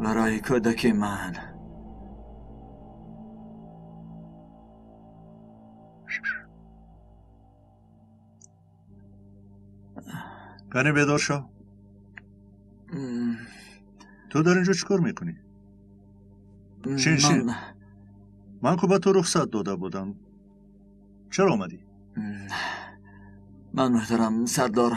Барои кӯдаки ман. Кане бедор шав. Ту дар ин ҷо чӣ кор мекунӣ? Шин, шин. Ман ку ба ту рухсат дода будам. Чаро омадӣ? Ман муҳтарам сардор,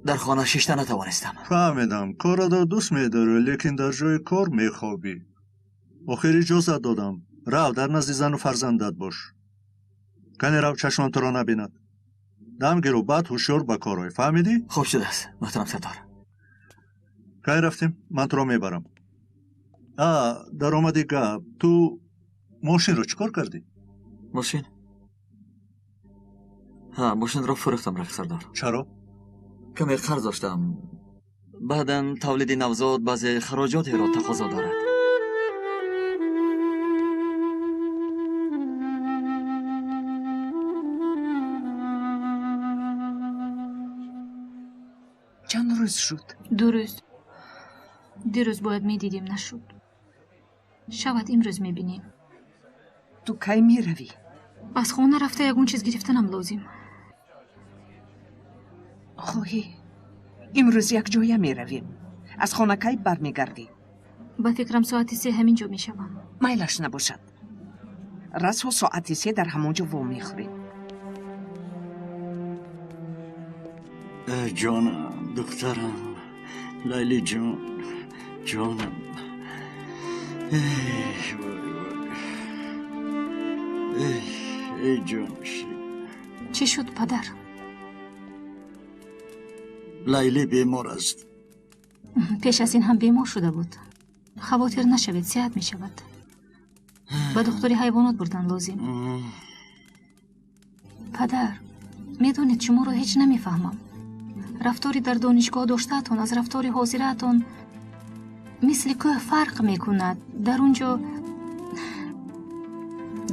дар хона шишта натавонистам. Фаҳмидам, корро дӯст медорӣ, лекин дар ҷои кор мехобӣ. Охир иҷозат додам. Рав, дар назди зану фарзандат бош. Кане рав, чашмам туро набинад. Дам гиру, баъд ҳушёр ба кор ой. Фаҳмидӣ? Хуб шудааст, муҳтарам сардор. Кай рафтем? Ман туро мебарам. А, даромади гап, ту мошинро чӣ кор кардӣ? Мошин? Ҳа, мошинро фурӯхтам, рафиқ сардор. Чаро? Каме қарз доштам. Баъдан тавлиди навзод баъзе хароҷотеро тақозо дорад. Чанд рӯз шуд? 2 рӯз. Дирӯз бояд медидем, нашуд. Шавад имрӯз мебинем. Ту кай меравӣ? Аз хона рафта ягон чиз гирифтанам лозим. Хоҳӣ, имрӯз якҷоя меравем. Аз хона кай бармегардӣ? Ба фикрам соати 3 ҳамин ҷо мешавам. Майлаш набошад. Расо соати 3 дар ҳамон ҷо вомехӯрем. Ҷонам, духтарам, Лайли ҷон, ҷонам. Эй ҷон. Чӣ шуд, падар? Лайли бемор аст. Пеш аз ин ҳам бемор шуда буд. Хавотир нашавед, сиҳат мешавад. Ба духтури ҳайвонот бурдан лозим. Падар, медонед, шуморо ҳеҷ намефаҳмам. Рафтори дар донишгоҳ доштаатон аз рафтори ҳозираатон мисли кӯҳ фарқ мекунад. Дар он ҷо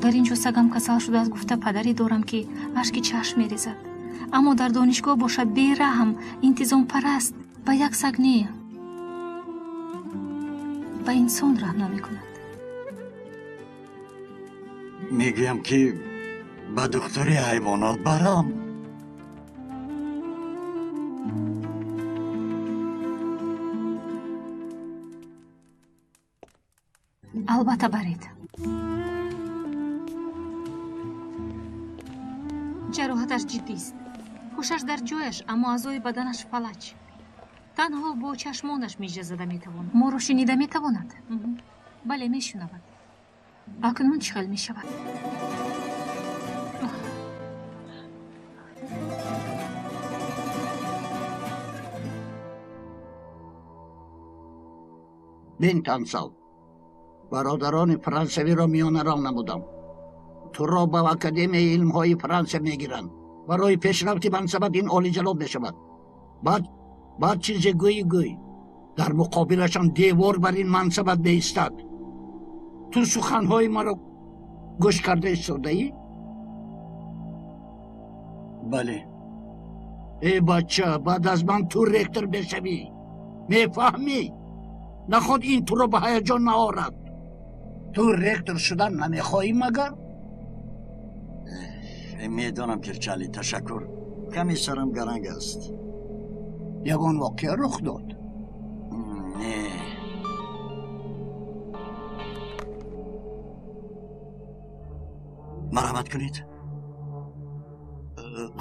дар ин ҷо сагам касал шудааст гуфта падаре дорам, ки ашки чашм мерезад. Аммо дар донишгоҳ бошад бераҳм, интизомпараст, ба як саг не, ба инсон раҳм намекунад. Мегӯям, ки ба духтури ҳайвонот барам. Албатта баред. Ҷароҳаташ ҷиддист. Ҳушаш дар ҷояш, аммо аъзои баданаш фалаҷ. Танҳо бо чашмонаш мижа зада метавонад. Моро шунида метавонад? Бале, мешунавад. Акнун чӣ хел мешавад? Бин, Тансал, бародарони франсавиро миёнарав намудам. Туро ба Академияи илмҳои Франсия мегиранд. Барои пешрафти мансабат ин олиҷаноб мешавад. Баъд чизе гӯӣ гӯй. Дар муқобилашон девор бар ин мансабат меистад. Ту суханҳои маро гӯш карда истодаӣ? Бале. Э бача, баъд аз ман ту ректор мешавӣ. Мефаҳмӣ? Наход ин туро ба ҳаяҷон наорад. Ту ректор шудан намехоҳӣ магар? Медонам, Кирчали, ташаккур. Каме сарам гаранг аст. Ягон воқеа рух дод? Не. Марҳамат кунед.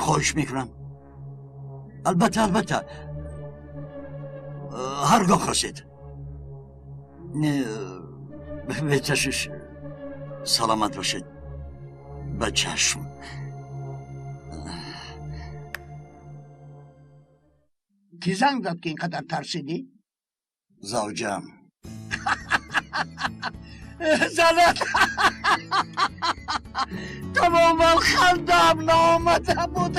Хоҳиш мекунам. Албатта, албатта. Ҳар гоҳ хостед. Не, беташвиш. Саломат бошед. Ба чашм. Кӣ занг зад, ки ин қадар тарсидӣ? Завҷам. Занат тамоман хандаам наомада буд.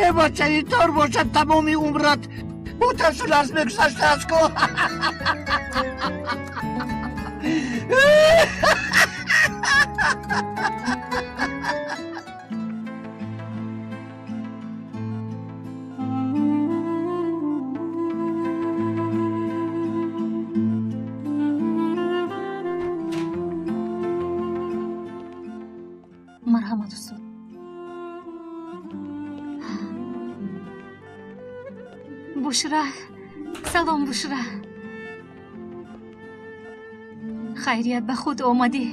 Э бача, ин тор бошад, тамоми умрат бо тарсу ларз мегузаштааст ку. Марҳамат, устод. Бушра, салом, Бушра. Хайрият, ба худ омадӣ.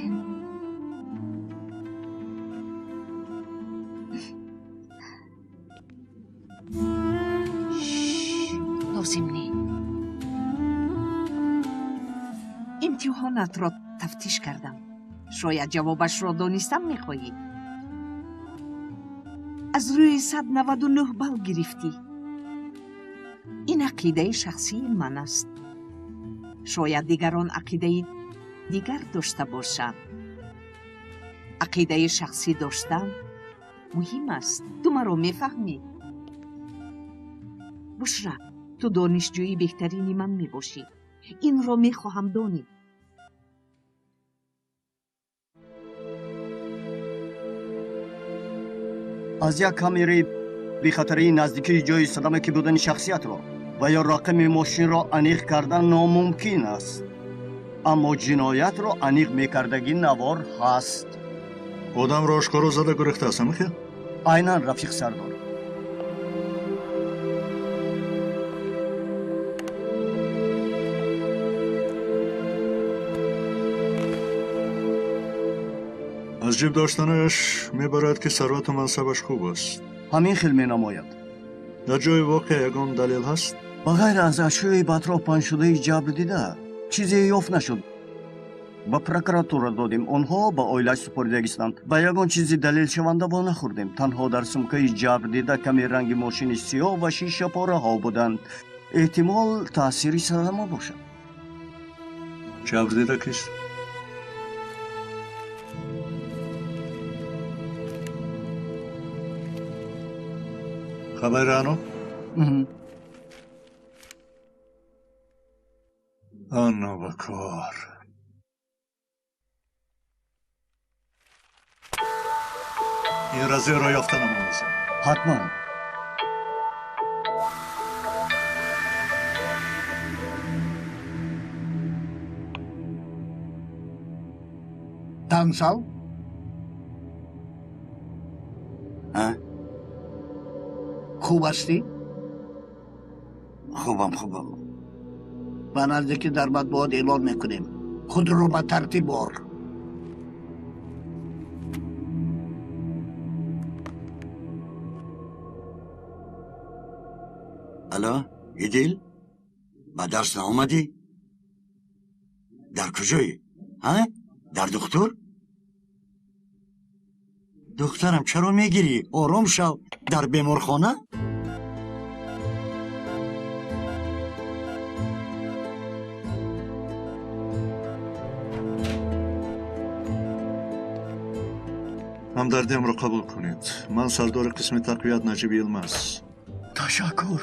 Лозим не. Имтиҳонатро тафтиш кардам. Шояд ҷавобашро донистам мехоҳӣ. Аз рӯи 199 балл гирифтӣ. Ин ақидаи шахсии ман аст. Шояд дигарон ақидаи дигар дошта бошанд. Ақидаи шахсӣ доштан муҳим аст. Ту маро мефаҳмӣ? Бушра, ту донишҷӯи беҳтарини ман мебошӣ. Инро мехоҳам донӣ. Аз як камераи Бехатарии наздикии ҷои садама ки будани шахсиятро ва ё рақами мошинро аниқ кардан номумкин аст. Аммо ҷиноятро аниқ мекардагӣ навор ҳаст. Одамро ошкоро зада гурехтааст, ҳамихел? Айнан, рафиқ сардор. Аз ҷиб доштанаш мебарад, ки сарвату мансабаш хуб аст. Ҳамин хел менамояд. Дар ҷои воқеа ягон далел ҳаст? Ба ғайр аз ашёи ба атроф паҳншудаи ҷабр дида, чизе ёфт нашуд. Ба прокуратура додем, онҳо ба оилааш супоридагистанд. Ба ягон чизи далелшаванда во нахӯрдем. Танҳо дар сумкаи ҷабр дида каме ранги мошини сиёҳ ва шишапораҳо буданд. Эҳтимол таъсири садама бошад. Ҷабр дида кист? Хабари Ано? Ано ба кор. Ин разиро ёфта намоназем. Ҳатман. Тансал? А? Хуб ҳастӣ? Хубам, хубам. Ба наздикӣ дар матбуот эълон мекунем. Худро ба тартиб ор. Алло, Идил? Ба дарс наомадӣ? Дар куҷоӣ? Ҳа? Дар духтур? Духтарам, чаро мегирӣ? Ором шав. Дар беморхона? Ҳамдардиамро қабул кунед. Ман сардори қисми тақвият Наҷиб Йилмаз. Ташаккур.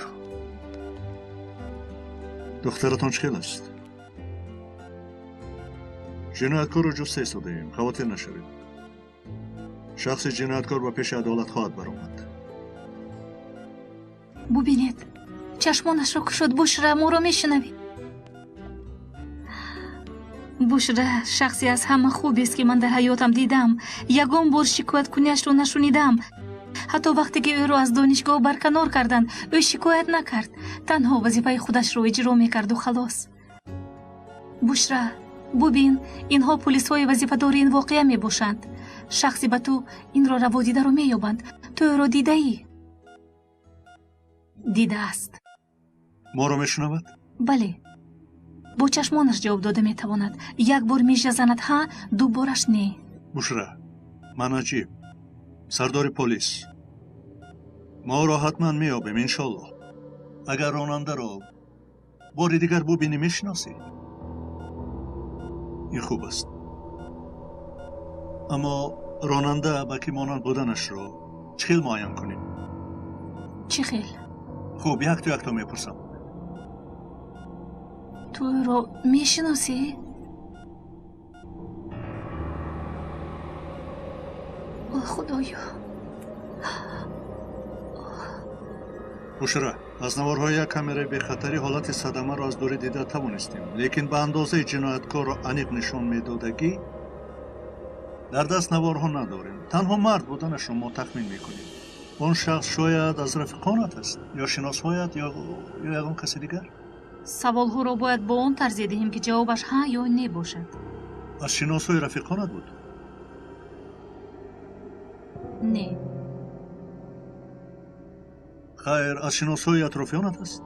Духтаратон чӣ хел аст? Ҷинояткорро ҷуста истодаем, хавотир нашавед. Шахси ҷинояткор ба пеши адолат хоҳад баромад. Бубинед, чашмонашро кушод. Бушра, моро мешунавӣ? Бушра шахсе аз ҳама хубест, ки ман дар ҳаётам дидам. Ягон бор шикояткуниашро нашунидам. Ҳатто вақте ки ӯро аз донишгоҳ барканор карданд, ӯ шикоят накард. Танҳо вазифаи худашро иҷро мекарду халос. Бушра, бубин, инҳо пулисҳои вазифадори ин воқеа мебошанд. Шахси ба ту инро раводидаро меёбанд. Ту ӯро дидаӣ? Дидааст. Моро мешунавад? Бале. Бо чашмонаш ҷавоб дода метавонад. Як бор мижа занад ҳа, ду бораш не. Бушра, ман Наҷиб, сардори полис. Мо ӯро ҳатман меёбем, иншоллоҳ. Агар ронандаро бори дигар бубинӣ, мешиносӣ? Ин хуб аст. Аммо ронанда ба кӣ монанд буданашро чӣ хел муайян кунем? Чӣ хел? Хуб, якту якто мепурсам. Ту ӯро мешиносӣ? О, Худоё! Бушра, аз наворҳои як камераи бехатарӣ ҳолати садамаро аз дурӣ дида тавонистем, лекин ба андозаи ҷинояткорро аниқ нишон медодагӣ дар даст наворҳо надорем. Танҳо мард буданашро мо тахмин мекунем. Он шахс шояд аз рафиқонат аст, ё шиносҳоят, ё ягон каси дигар? Саволҳоро бояд бо он тарзе диҳем, ки ҷавобаш ҳа ё не бошад. Аз шиносҳои рафиқонат буд? Не. Хайр, аз шиносҳои атрофиёнат аст?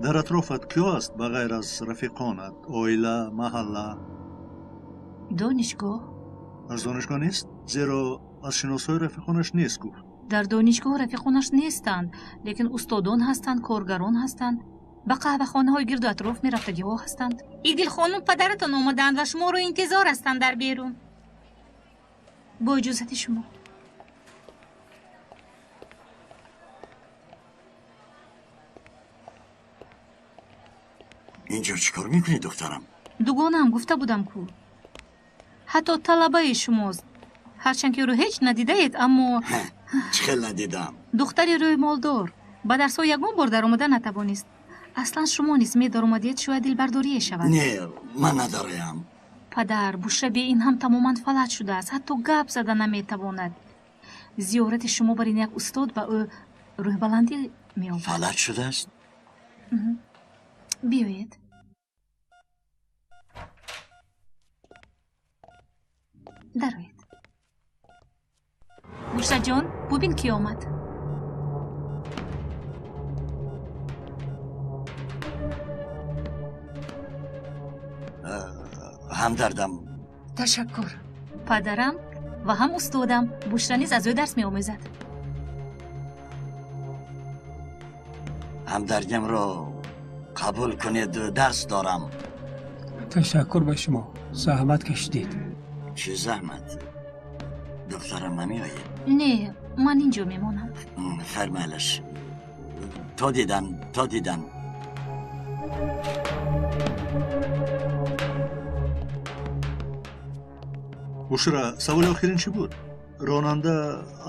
Дар атрофат киё аст ба ғайр аз рафиқонат? Оила, маҳалла? Донишгоҳ. Аз донишгоҳ нест? Зеро аз шиносҳои рафиқонаш нест, гуфт. Дар донишгоҳ рафиқонаш нестанд, лекин устодон ҳастанд, коргарон ҳастанд, ба қаҳвахонаҳои гирду атроф мерафтагиҳо ҳастанд. Идилхонум, падаратон омадаанд ва шуморо интизор ҳастанд дар берун. Бо иҷозати шумо. Инҷо чӣ кор мекунӣ, духтарам? Дугонаам, гуфта будам ку. Ҳатто талабаи шумост. Ҳарчанд ки ӯро ҳеҷ надидаед, аммо чӣ хел надидам? Духтари рӯймолдор ба дарсҳо ягон бор даромада натавонист. Аслан шумо низ медаромадед, шояд дилбардорие шавад. Не, ман надораям. Падар, Бушра бе ин ҳам тамоман фалаҷ шудааст, ҳатто гап зада наметавонад. Зиёрати шумо бар ин як устод ба ӯ рӯҳбаландӣ меовард. Фалаҷ шудааст? Биёед. Дароед. Бушраҷон, бубин ки омад. Ҳамдардам. Ташаккур. Падарам ва ҳам устодам. Бушра низ аз ӯ дарс меомӯзад. Ҳамдардиамро қабул кунед, дарс дорам. Ташаккур ба шумо, заҳмат кашидед. Чӣ заҳмат? Духтарам намеояд? Не, ман инҷо мемонам. Хайр, майлаш. То дидан, то дидан. Бушра, саволи охирин чӣ буд? Ронанда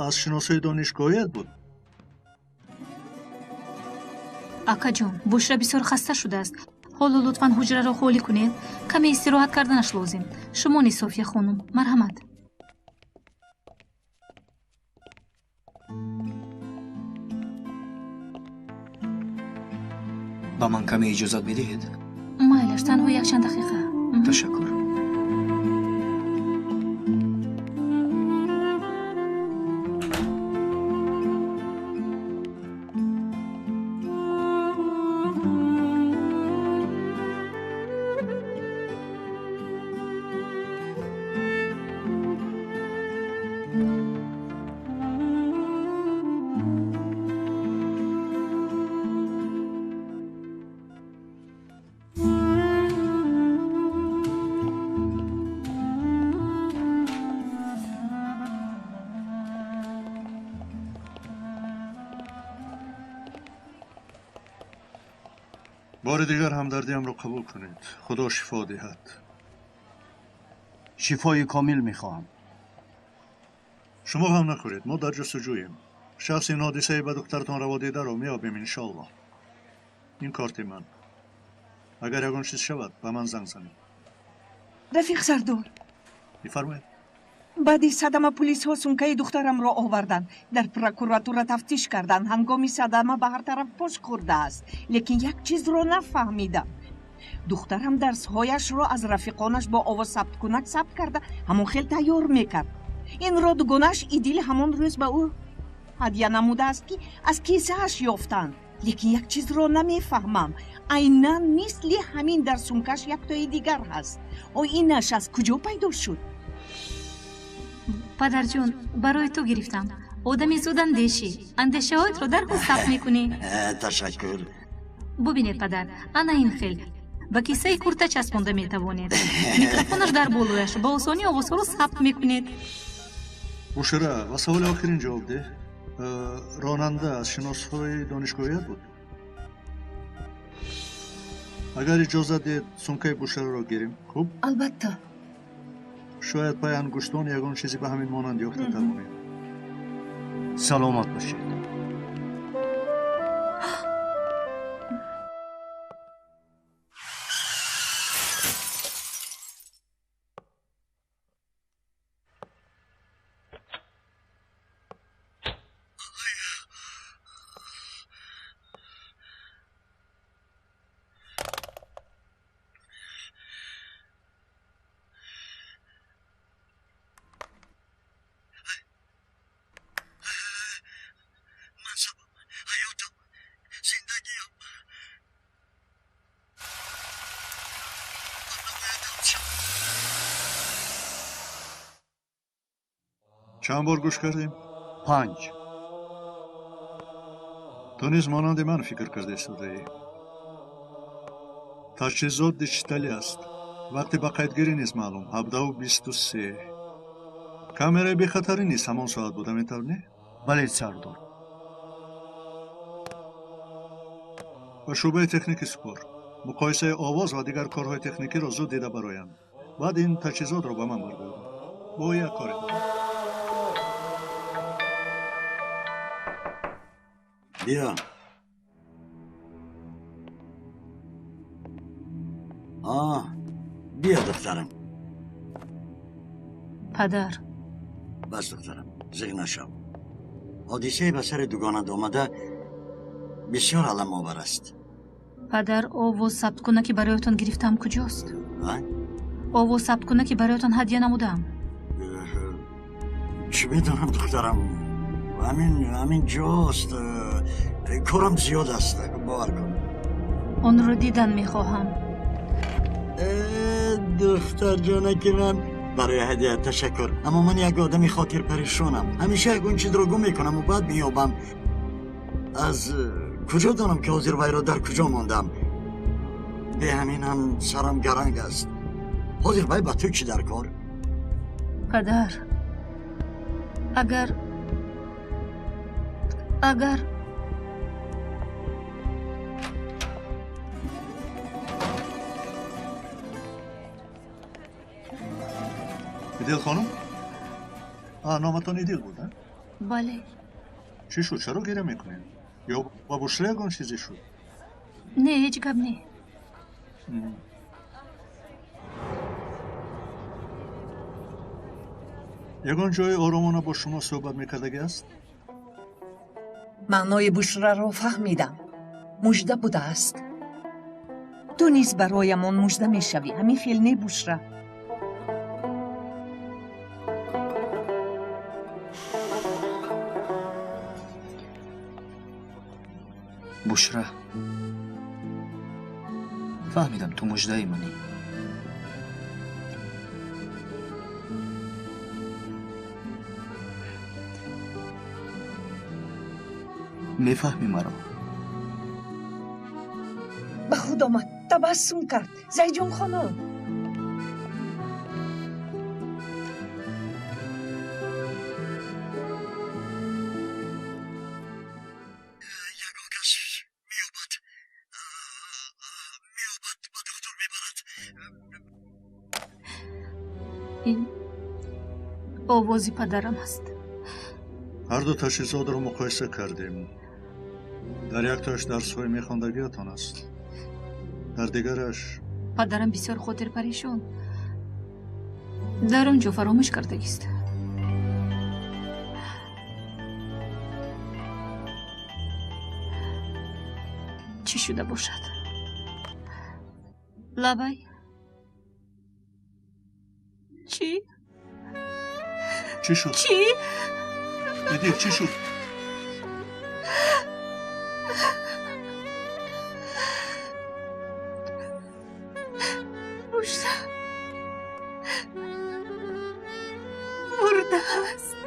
аз шиносои донишгоҳият буд? Акаҷон, Бушра бисёр хаста шудааст. Ҳоло лутфан ҳуҷраро холӣ кунед. Каме истироҳат карданаш лозим. Шумо низ, София хонум, марҳамат. Ба ман каме иҷозат медиҳед? Майлаш, танҳо якчанд дақиқа. Ташаккур. Бори дигар ҳамдардиамро қабул кунед. Худо шифо диҳад. Шифои комил мехоҳам. Шумо ғам нахӯред, мо дар ҷустуҷӯем. Шахси ин ҳодисаи ба духтаратон раводидаро меёбем, иншоаллоҳ. Ин корти ман. Агар ягон чиз шавад, ба ман занг занед. Рафиқ Сардор. Бифармоед. Баъди садама пулисҳо сумкаи духтарамро оварданд. Дар прокуратура тафтиш карданд. Ҳангоми садама ба ҳар тараф пош хӯрдааст. Лекин як чизро нафаҳмидам. Духтарам дарсҳояшро аз рафиқонаш бо овоз сабткунак сабт карда, ҳамон хел тайёр мекард. Инро дугонааш Идил ҳамон рӯз ба ӯ ҳадя намудааст, ки аз кисааш ёфтанд. Лекин як чизро намефаҳмам. Айнан мисли ҳамин дар сумкаш яктои дигар ҳаст. О инаш аз куҷо пайдо шуд? Падарҷон, барои ту гирифтам. Одами зудандешӣ, андешаҳоятро дарҳол сабт мекунӣ. Ташаккур. Бубинед, падар, ана ин хел ба кисаи курта часпонда метавонед. Микрофонаш дар болояш, ба осонӣ овозҳоро сабт мекунед. Бушра, ба саволи охирин ҷавоб деҳ. Ронанда аз шиносҳои донишгоҳият буд? Агар иҷозат диҳед, сумкаи Бушраро гирем, хуб? Албатта. Шояд пай ангуштон ягон чизе ба ҳамин монанд ёфта тавонем. Саломат бошед. Чанд бор гӯш кардем? 5. Ту низ монанди ман фикр карда истодаӣ. Таҷҳизот диҷиталӣ аст. Вақти ба қайдгирӣ низ маълум, 17:23. Камераи бехатарӣ низ ҳамон соат буда метавонӣ? Бале, Сардор. Ба шӯъбаи техникӣ супор. Муқоисаи овоз ва дигар корҳои техникиро зуд дида бароянд. Баъд ин таҷҳизотро ба ман баргардон. Бо як коре дорам. Биё. Биё духтарам. Падар. Бас духтарам, зиғ нашав. Ҳодисае ба сари дугонат омада бисёр аламовар аст. Падар, овоз сабткуна ки бароятон гирифтаам куҷост? Овоз сабткуна ки бароятон ҳадя намудаам. Чӣ медонам духтарам, ҳамин ҷост. Корам зиёд аст, бовар кун. Онро дидан мехоҳам. Духтарҷонаки ман, барои ҳадя ташаккур, аммо ман як одами хотирпаришонам. Ҳамеша ягон чизро гум мекунаму баъд меёбам. Аз куҷо донам ки ҳозир вайро дар куҷо мондам? Бе ҳамин ҳам сарам гаранг аст. Ҳозир вай ба ту чӣ дар кор? Падар, агар Идил хонум? Номатон Идил буд, а? Бале. Чӣ шуд? Чаро гиря мекунед? Ё ба Бушра ягон чизе шуд? Не, ҳеҷ гап не. Ягон ҷои оромона бо шумо суҳбат мекардагӣ аст? Маънои Бушраро фаҳмидам. Мужда будааст. Ту низ бароямон мужда мешавӣ. Ҳамин хел не, Бушра? Бушра, фаҳмидам, ту муждаи манӣ. Мефаҳмӣ маро? Ба худ омад, табассум кард. Зайҷон хонум. Ин овози падарам аст. Ҳарду ташхисотро муқоиса кардем. Дар яктоаш дарсҳои мехондагиятон аст, дар дигараш. Падарам бисёр хотирпаришон. Дар он ҷо фаромӯш кардагист. Чӣ шуда бошад? Лабай, чӣ? Чӣ шуд? Чӣ? Идил, чӣ шуд? Бушра мурдааст.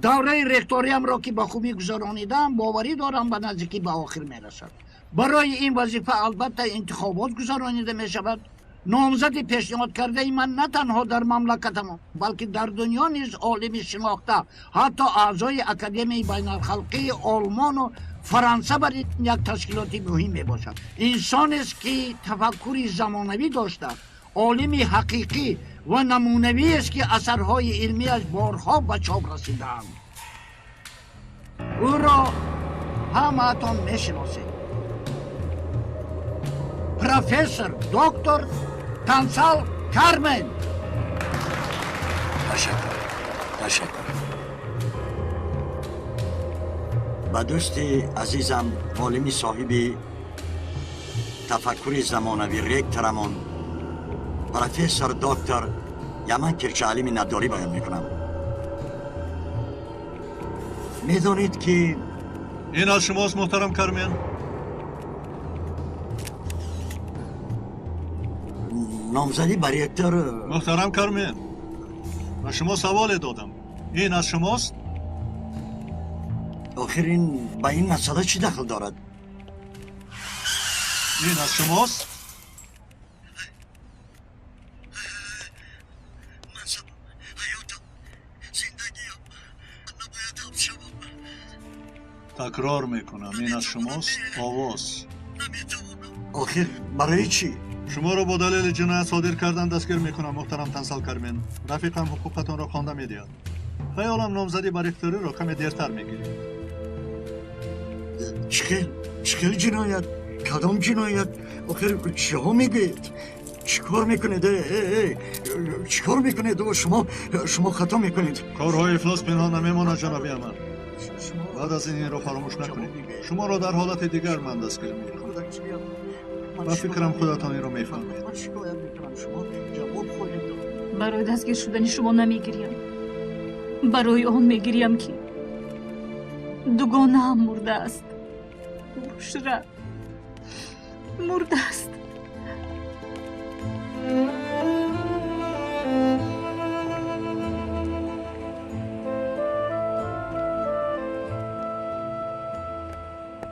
Давраи ректориямро ки ба хубӣ гузаронидам, боварӣ дорам ба наздикӣ ба охир мерасад. Барои ин вазифа албатта интихобот гузаронида мешавад. Номзади пешниҳодкардаи ман на танҳо дар мамлакатам, балки дар дунё низ олими шинохта, ҳатто аъзои Академияи байналхалқии Олмону Фаронса бар ин як ташкилоти муҳим мебошад. Инсонест ки тафаккури замонавӣ дошта, олими ҳақиқӣ ва намунавиест ки асарҳои илмиаш борҳо ба чоп расидаанд. Ӯро ҳамаатон мешиносед. Профессор доктор Тансал Кармен. Ташаккур, ташаккур. Ба дӯсти азизам, олими соҳиби тафаккури замонавӣ, ректорамон профессор доктор Яман Кирчаалӣ миннатдорӣ баён мекунам. Медонед ки ин аз шумост, муҳтарам Кармен. Номзадӣ ба ректор. Муҳтарам Кармен, ба шумо саволе додам. Ин аз шумост? Охир ин ба ин масъала чӣ дахл дорад? Ин аз шумост? Такрор мекунам, ин аз шумост? Овоз. Охир барои чӣ? Шуморо бо далели ҷиноят содир кардан дастгир мекунам, муҳтарам Тансал Кармен. Рафиқам ҳуқуқатонро хонда медиҳад. Хаёлам номзадӣ ба ректориро каме дертар мегиред. Чӣ хел? Чӣ хел ҷиноят? Кадом ҷиноят? Охир чиҳо мегӯед? Чӣ кор мекунед? Чӣ кор мекунед? Шумо хато мекунед. Корҳои ифлос пинҳон намемонад, ҷаноби Амар. Баъд аз ин инро фаромӯш накунед. Шуморо дар ҳолати дигар ман дастгир мекунам. Ба фикрам худатон инро мефаҳмед. Барои дастгир шудани шумо намегирям. Барои он мегирям, ки дугонаам мурдааст. Бушра мурдааст.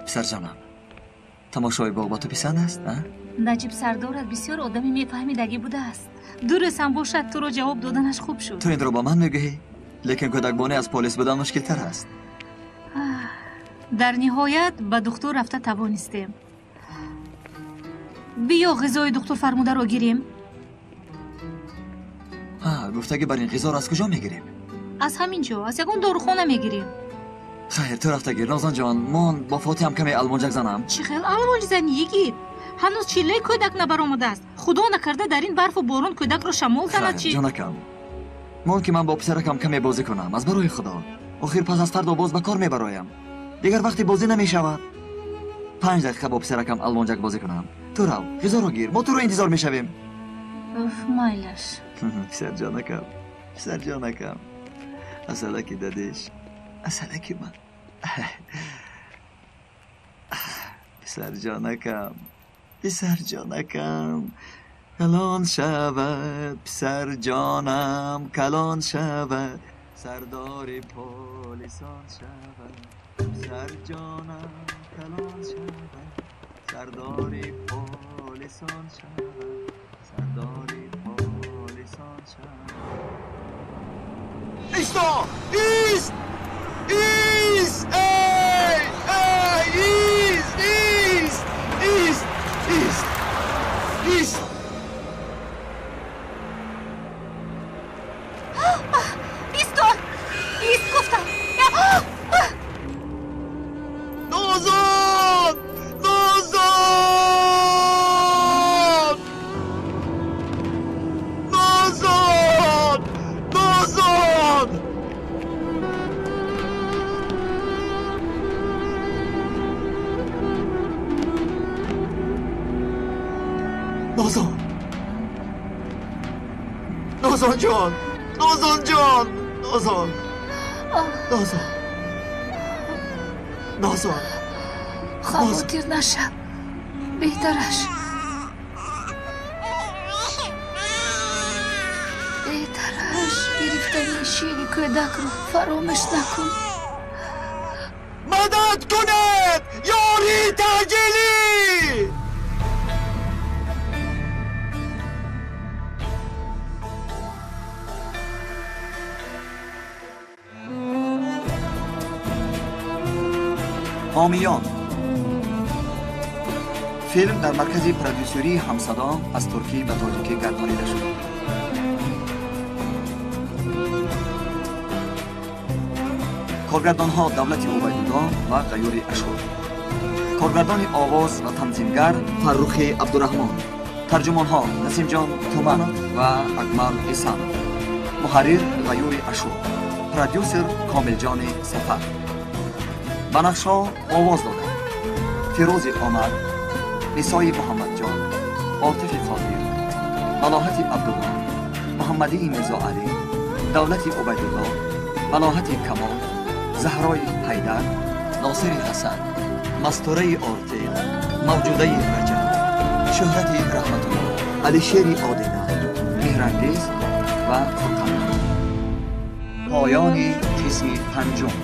Писарҷонам, тамошои боғ ба ту писанд аст, а? Наҷиб Сардорат бисёр одами мефаҳмидагӣ будааст. Ду рӯз ҳам бошад, туро ҷавоб доданаш хуб шуд. Ту инро ба ман мегӯӣ, лекин кӯдакбонӣ аз полис будан мушкилтар аст. Дар ниҳоят ба духтур рафта тавонистем. Биё ғизои духтур фармударо гирем. Гуфтагӣ бар ин ғизоро аз куҷо мегирем? Аз ҳамин ҷо, аз ягон дорухона мегирем. Хайр, ту рафта гир, Нозон ҷон. Мон бо Фотиҳам каме алмонҷак занам. Чӣ хел алмонҷ занӣ, йигит? Ҳанӯз чиллаи кӯдак набаромадааст. Худо накарда дар ин барфу борон кӯдакро шамол занад чӣ? Ҷонакам, мон ки ман бо писаракам каме бозӣ кунам, аз барои Худо. Охир пас аз фардо боз ба кор мебароям. Дигар вақти бозӣ намешавад. 5 дақиқа бо писаракам алмонҷак бозӣ кунам. Ту рав, ғизоро гир, мо туро интизор мешавем. Уф, майлаш. Писарҷонакам, писарҷонакам, асалаки дадиш, асалаки ман. Писарҷонакам, писарҷонакам, калон шавад, писарҷонам, калон шавад, сардори полисон шавад, писарҷонам, калон шавад, сардори полисон шавад, сардори полисон шавад. Исто! Ист! Ист! Эй! Эй! Ист! Ист! Ист! Ист! Ист! Исто! Ист гуфтам! Нозон! Нозон! Нозон! Нозон! Нозон! Нозон ҷон! Нозон ҷон! Нозон! Нозон! Нозон! Хавотир нашав, беҳтараш. Беҳтараш гирифтани шири кӯдакро фаромӯш накун. Мадад кунед! Ёрии таъҷилӣ! ҳомиён. Филм дар маркази продюсерии Ҳамсадо аз туркӣ ба тоҷикӣ гардонида шуд. Коргардонҳо Давлати Убайдулло ва Ғаюри Ашур. Коргардони овоз ва танзимгар Фаррухи Абдураҳмон. Тарҷумонҳо Насимҷон Туманов ва Акмал Исанов. Муҳаррир Ғаюри Ашур. Продюсер Комилҷони Сафар. Ба нақшҳо овоз доданд Фирӯзи Омар, Нисои Муҳаммадҷон, Отифи Қодир, Малоҳати Абдулло, Муҳаммадии Мирзоалӣ, Давлати Убайдулло, Малоҳати Камол, Заҳрои Ҳайдар, Носири Ҳасан, Мастураи Ортел, Мавҷудаи Раҷаб, Шӯҳрати Раҳматулло, Алишери Одина, Сеҳрангез ва пурқаҳр. Поёни қисми панҷум.